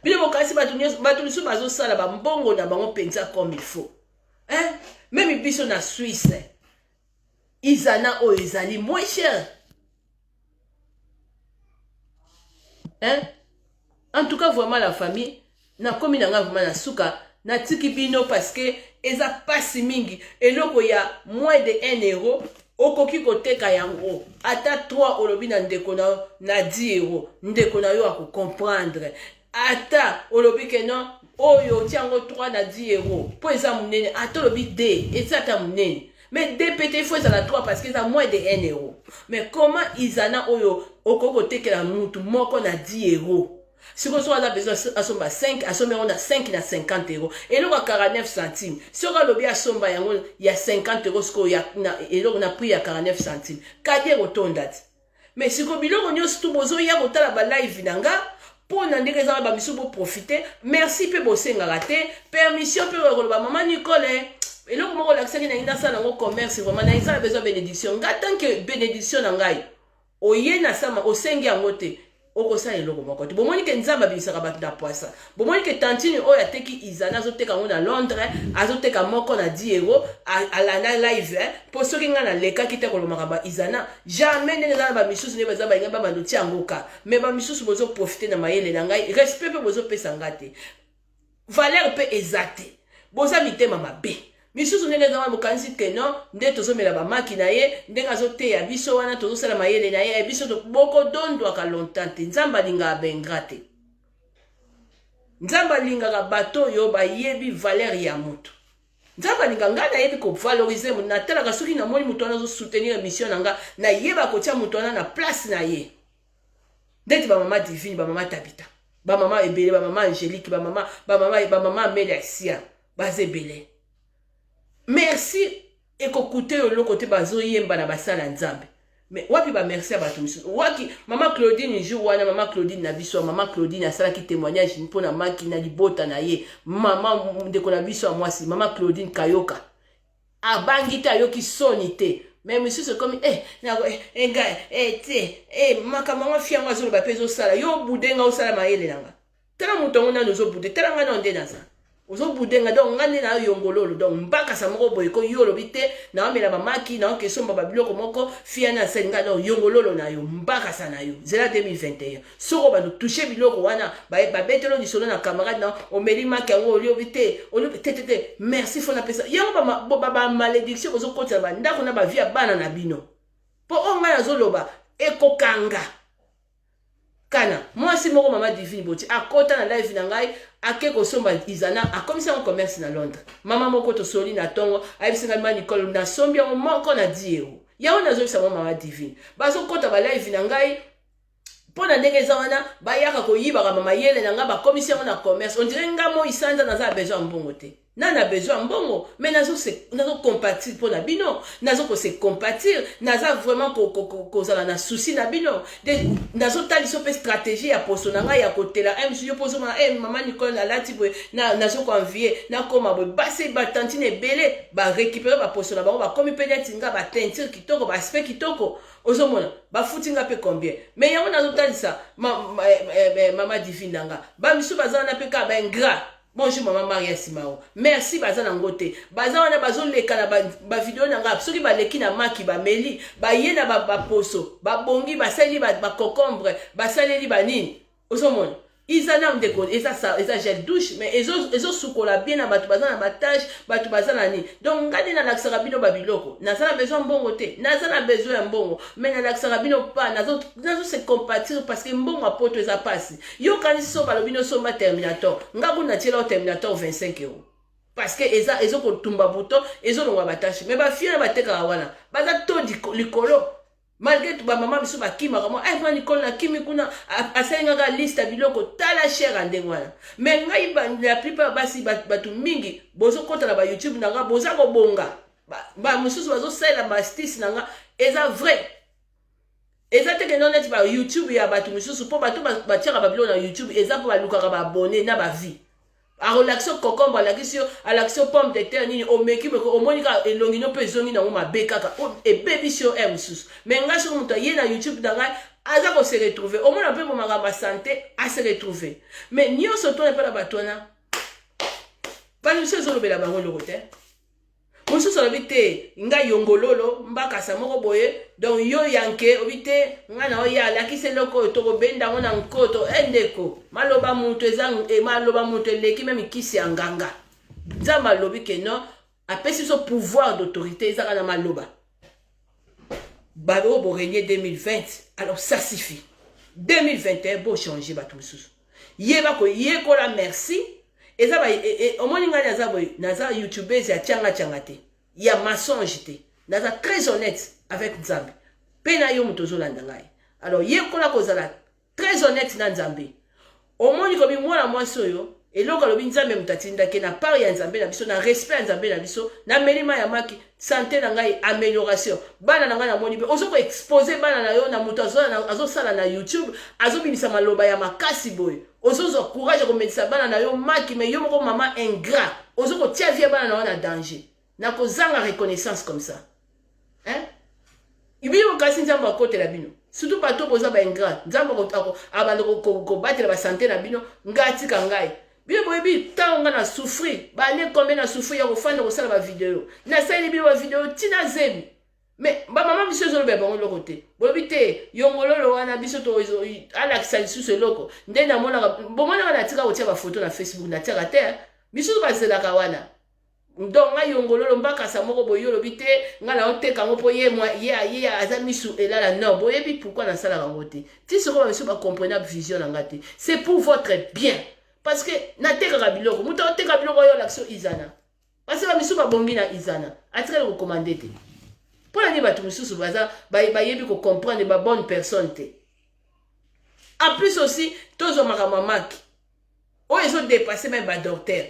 bino bokasi bato nyonso, bato misusu bazosala bambongo na bango mpenza comme il faut, hein? Même biso na Suisse, Izana oyo ezali moins cher, hein? En tout cas, vraiment, la famille, nakomi na nga vraiment na suka. Natiki bino parce que eza pasi mingi. Eloko ya moins de 1 euro okoki koteka yango ata 3, olobi na ndeko na yo na 10 euro, ndeko na yo akocomprendre. Ata olobi ke non, oyo otia yango 3 na 10 euro mpo eza monene, ata olobi d eza ata monene, mais d pe te, il faut ezala 3 parce que eza moins de 1 euro. Mais comment Izana oyo okoki kotekela mutu moko na 10 euro? Sikoyo soki aza besoin asomba 5, asombi yango na 5 na 50 euro, eloko ya 49 centime. Soki alobi asomba yango ya 50 euro, sikoyo eloko na prix ya 49 centime, kadi ekotonda ti. Mais sikoyo biloko nyonso tu bozoya kotala balive na nga mpo na ndenge ezaka, bamisu boprofite, merci mpe bosengaka te permission mpe koloba: "Mama Nicole, eloko moko olakisaki nangi nasala yango commerce, vraiment na eza na besoin bénédiction." Nga, tant que bénédiction na ngai oye na sama osengi yango te, okosala eloko moko te. Bomoni ke Nzambe abimisaka bato na poisa. Bomoni ke tantine oyo ateki Izana, azoteka yango na Londres, azoteka moko na 10 euro. Alanda live mpo soki ngai nalekaki te kolomaka ba Izana, jamais. Ndenge eza na bamisusu nde baza balinga babanda otia yango ka, mais bamisusu bozoprofite na mayele na ngai, respect mpe bozopesa nga te, valeur mpe eza te, boza mitema mabe. Misusu ndenge eza wana, bokanisi ke non, nde tozomela bamaki na ye, ndenge azoteya biso wana, tozosala mayele na ye, biso bokodondwaka longtemps te. Nzambe alingaka baingrats te. Nzambe alingaka bato oyo bayebi valeur ya moto. Nzambe alinga ngai nayebi kovaloriser moto. Natalaka soki namoni moto wana azosoutenir mission na nga, nayeba kotia moto wana na place na ye, ndeti bamama Divine, bamama Tabita, bamama ebele, bamama Angélique, bamama Amelia Sia, baza ebele. Merci ekokute oyo eloko te. Bazoyemba na basala Nzambe, mais wapi bamerci ya bato misusu? Waki mama Claudine jour wana, mama Claudine na biso, mama Claudine asalaki témoignage mpona maki na libota na ye. Mama ndeko na biso ya mwasi, mama Claudine Kayoka, abangi te, ayoki soni te. Mais misusu ekomi eh, ngai te makambo yango fi yango azoloba mpe ezosala yo obude nga osala mayele na nga. Tala moto yango nani ozobude, tala ngai nao nde naza ozobude nga. Donc nga nde na yo yongololo, donc mbakasa moko boye ko yo olobi te naomela bamaki, naoke esomba babiloko moko fia na asali nga. Donc yongololo na yo, mbakasa na yo, zela 2021. Soki obanda touche biloko wana, babeteli lisolo na camarade na omeli maki yango, oliobi te, olobi te te te. Merci fo napesa yango bamalédiction bozokotela bandako na bavie ya bana na bino, mpo oyo ngai nazoloba ekokanga kana. Mwasi moko, mama Divine Boti, akota na live na ngai, ake kosomba Izana, akomisi yango commerce na Londres. Mama moko tosoli na ntongo, ayebisi ngai: "Ma Nicole, nasombi yango moko na 10 euro." Yango nazoyebisa ngo, mama Divine, bazokota balive na ngai mpo na ndenge eza wana, bayaka koyibaka mamayele na ngai, bakomisi yango na commerce. On dirait nga moi sanza naza na besoin ya mbongo te. Na na besoin ya mbongo, mais nazo nazo compatir mpo na bino, nazo ko se compatir, naza vraiment kozala na souci na bino. Nazotalisa mpe stratégie ya poso na ngai ya kotela msu. Yo mpo ozomona e mama Nicole alati boye, nazo koenvie, nakóma boye. Basi, batantine ebele barécupere baposo na bango, bakomi mpe neti nga, bateinture kitoko, baaspect kitoko. Ozomona bafuti nga mpe combien? Mais yango nazotalisa mama Divine na nga. Bamisu baza wana mpe kaka baingrat. Bonjour mama Maria Simao, merci. Baza nango te, baza wana bazoleka na bavideo na nga. Soki baleki na maki, bameli, baye na baposo, babongi, basaleli baconcombre, basaleli banini. Ozomona eza na ndeko, eza gel douche, mais ezosukola bien na bato baza na batache, bato baza na nini. Donc ngai nde nalakisaka bino babiloko. Naza na besoin mbongo te, naza na besoin ya mbongo, mais nalakisaka bino pa nazo se compatir, parce que mbongo ya poto eza mpasi. Yokanisi so balobi nosomba terminator, nga kuna natiela o terminator 25 euro, parce que eza ezokotumba bouton, ezolongwa batache. Mais bafie na batekaka wana baza to likolo, malgré tout bamama biso bakimaka mwa ma Nicole nakimi kuna, asalingaka liste ya biloko, tala cher ya ndenge wana. Mais ngai, la plupart basi, bato mingi bozokɔta na bayoutube na nga, boza kobonga, bamosusu bazosalela baastuce na nga. Eza vrai, eza te kende neti bayoutube ya bato mosusu, mpo bato batiaka babiloko na YouTube eza mpo balukaka baabonné na bavie. Akolakisi yo concombre, alakisi yo, alakisi yo pomme de terre, nini, omeki meko, omoni kaka elongi no mpe ezongi nango mabe, kaka ebebisi yo aire mosusu. Mais ngai, soki moto aye na YouTube na ngai, aza kose retrouver. Omona mpe bo makambo ya santé, ase retrouver. Mais nyonso tona mpe na bato wana, bato mosusu ezolobela bango eloko te. Mosusu alobi te, ngai yongololo mbakasa moko boye. Donc yo yanke obi te, ngai na oyo alakisi eloko oyo, tokobenda yango na nkoto. E ndeko, maloba moto eza maloba moto eleki meme kisi ya nganga. Nzambe alobi ke non, apesi biso pouvoir d'autorité, ezaka na maloba. Baoyo borégner 2020, alors ça suffit. 2021 bochange. Bato mosusu yeba koyekola. Merci. Eza omoni ngai naza boye, naza youtubeuse ya tianga-tianga te, ya mensonge te. Naza très honnête avec Nzambe mpe na yo moto ozolanda ngai. Alors yekola kozala très honnête na Nzambe. Omoni kobi mwana mwasi oyo, eloko alobi, Nzambe moto atindaki na part ya Nzambe na biso, na respect ya Nzambe na biso. Nameli mai ya maki, santé na ngai amélioration, bana na ngai namoni mpe. Ozo koexpose bana na yo na moto azosala na YouTube, azobimisa maloba ya makasi boye. Ozozwa courage ya komelisa bana na yo maki, mais yo moko mama ingrat, ozo kotia vie bana na yo na danger na kozanga reconnaissance comme ça, hein? Bino kasi Nzambe akotela bino, surtout bato boza baingrat. Nzambe abanda kobatela basanté na bino. Ngai atika ngai, bino boyebi ntango ngai na souffrir bane combien, na souffrir ya kofanda kosala bavideo. Nasaleli bino bavideo ntina zemi, mais bamama biso ezolobela bango eloko te. Bolobi te, yongololo wana biso to alakisa lisusu eloko nde namonaka. Bomonaka natika kotia bafoto na Facebook, natiaka te, misusu bazelaka wana. Donc ngai yongololo mbakasa moko boye, olobi te, ngai naoteka yango mpo ye ye aza misu elala. Non, boyebi pourquoi nasalaka yango te. Ti sikoyo bamisu bacomprena vision na nga te. C'est pour votre bien, parce que natekaka biloko. Moto aoteka biloko oyo olakisi yo izana, parce que bamisu babongi na izana, atikali kocommander te. Mpo na nini bato mosusu baza bayebi kocomprendre babonne personne te? En plus aussi, tozwa makambo ya maki oyo ezodépasse même badocteur.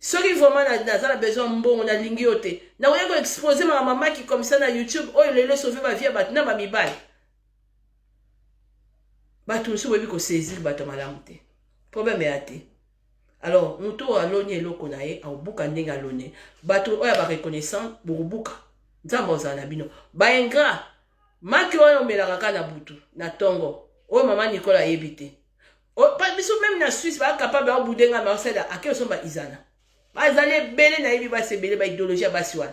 Soki vraiment naza na besoin mbongo, nalingi yo te, nakoya koexpose makambo maki comme ça na YouTube oyo lelo esauve bavie ya bato na bamibali. Bato mosusu boyebi kosaisir bato ya malamu te, problème ya te. Alors moto oyo aloni eloko na ye, akobuka ndenge aloni. Bato oyo ya bareconnaissant bokobuka, Nzambe ozala na bino. Baingrat, maki oyo omelaka kaka na butu na ntongo, oyo mama Nicole ayebi te. Biso même na Suisse bacapable aobude ngai maosala ake osomba izana. Bazali ebele, nayebi basi ebele, baidéologie ya basi wana.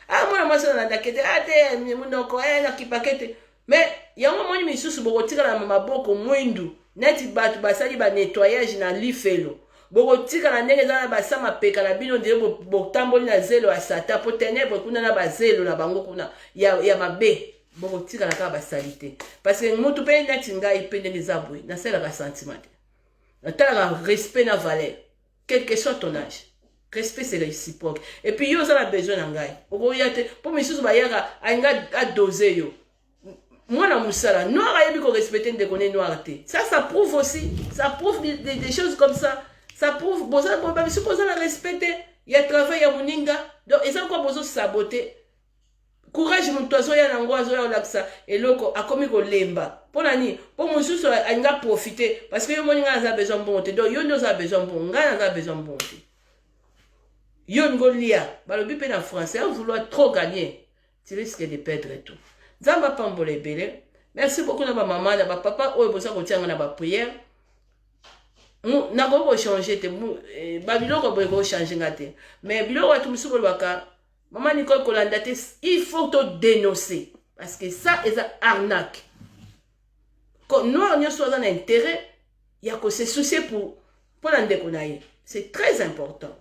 Ah, mwana mwasi nalandaki te, a te monoko nakipake te. Mais yango moni misusu bokotikala na maboko mwindu neti bato basali banettoyage na lifelo. Bokotikala ndenge eza na basa mapeka na bino, ndenge botamboli na zelo ya Satan, po ténèbre kuna na bazelo na bango kuna ya mabe. Bokotikala kaka basali te, parce que mutu mpe neti ngai mpe ndenge eza boye, nasalaka sentiment te, natalaka respect na valeur, quel que soit ton âge. Respect, c'est réciproque. Et puis yo oza na besoin na ngai, okoya te, mpo misusu bayaka alinga adose yo. Mwana mosala noir ayebi korespecte ndeko ne noir te. Ça prouve aussi, ça prouve des choses comme ça. Ça prouve boza biso boza na respect te. Ya travail ya moninga. Donc eza kwa bozo saboter courage. Moto azoya nango, azoya kolakisa eloko, akomi kolemba. Mpo na nini? Mpo mosusu alinga profite, parce que yo moni ngai naza besoin mbongo te. Donc yo nde oza besoin mbongo, ngai naza besoin mbongo te. Yo olingi olia. Balobi mpe na français: "À vouloir trop gagner, tu risques de perdre tout." Nzambe apambola ebele. Merci beaucoup na bamama, na bapapa oyo boza kotianga na baprière. Nakoki kochanger te eh, babiloko boye kochanger nga te, mais biloko bato mosusu bolobaka: "Mama Nicole, kolanda te." Il faut to dénoncer, parce que ça eza arnaque noir. Nyonso aza na intérêt ya kose soucier pour mpo na ndeko na ye, c'est très important.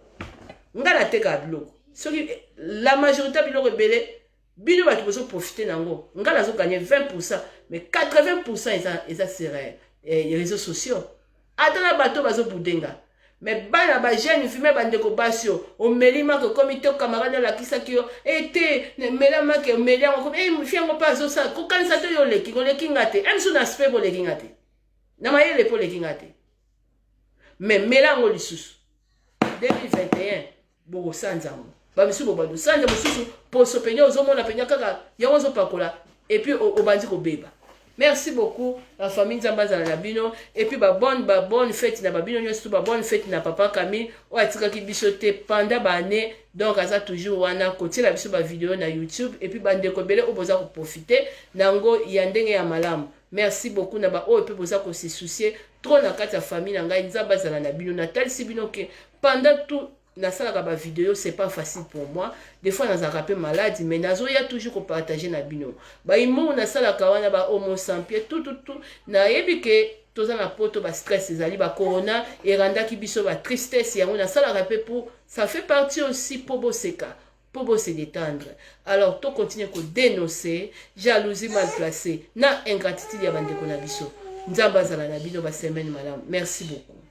Nga natekaka biloko, soki la majorité ya biloko ebele, bino bato bozoprofite nango. Nga nazoganye 20, mais 80 eza sur réseaux sociaux. Ata na bato bazobudenga, mais bana, bajeune fille, bandeko basi, oyo omeli maki, okomi te, camarade alakisaki yo ete mela maki, omeli yango, komi fi yango mpe azosala. Kokanisa te oyo oleki, oleki nga te. Misu na aspect mpo oleki nga te, na mayele mpo oleki nga te, mais mela yango lisusu. 2021 bokosanza yango, bamisusu bobandi osanza mosusu poso penya, ozomona penya kaka yango ozopakola, et puis obandi kobeba. Merci beaucoup la famille, Nzambe azala na bino. Et puis babonne fête na babino nyonso, babonne fête na papa Camille oyo atikaki biso te pendant baannée. Donc aza toujours wana kotiela biso bavideo na YouTube. Et puis bandeko ebele oyo boza koprofite nango ya ndenge ya malamu, merci beaucoup na baoyo mpe boza kose soucier trop na kati ya famille na ngai. Nzambe azala na bino. Natalisi bino ke pendant tout nasalaka bavideo, c'est pas facile pour moi. Des fois nazalaka mpe malade, mais nazoya toujours kopartage na bino bahumour nasalaka wana, bahomo sans pied, tout tout tout. Nayebi ke toza na poto, bastress ezali, bacorona erandaki biso batristesse. Yango nasalaka mpe pour ça fait partie aussi mpo boseka, mpo bose détendre. Alors tocontinue kodénoncer jalousie mal placée na ingratitude ya bandeko na biso. Nzambe azala na bino. Basemaine malamu. Merci beaucoup.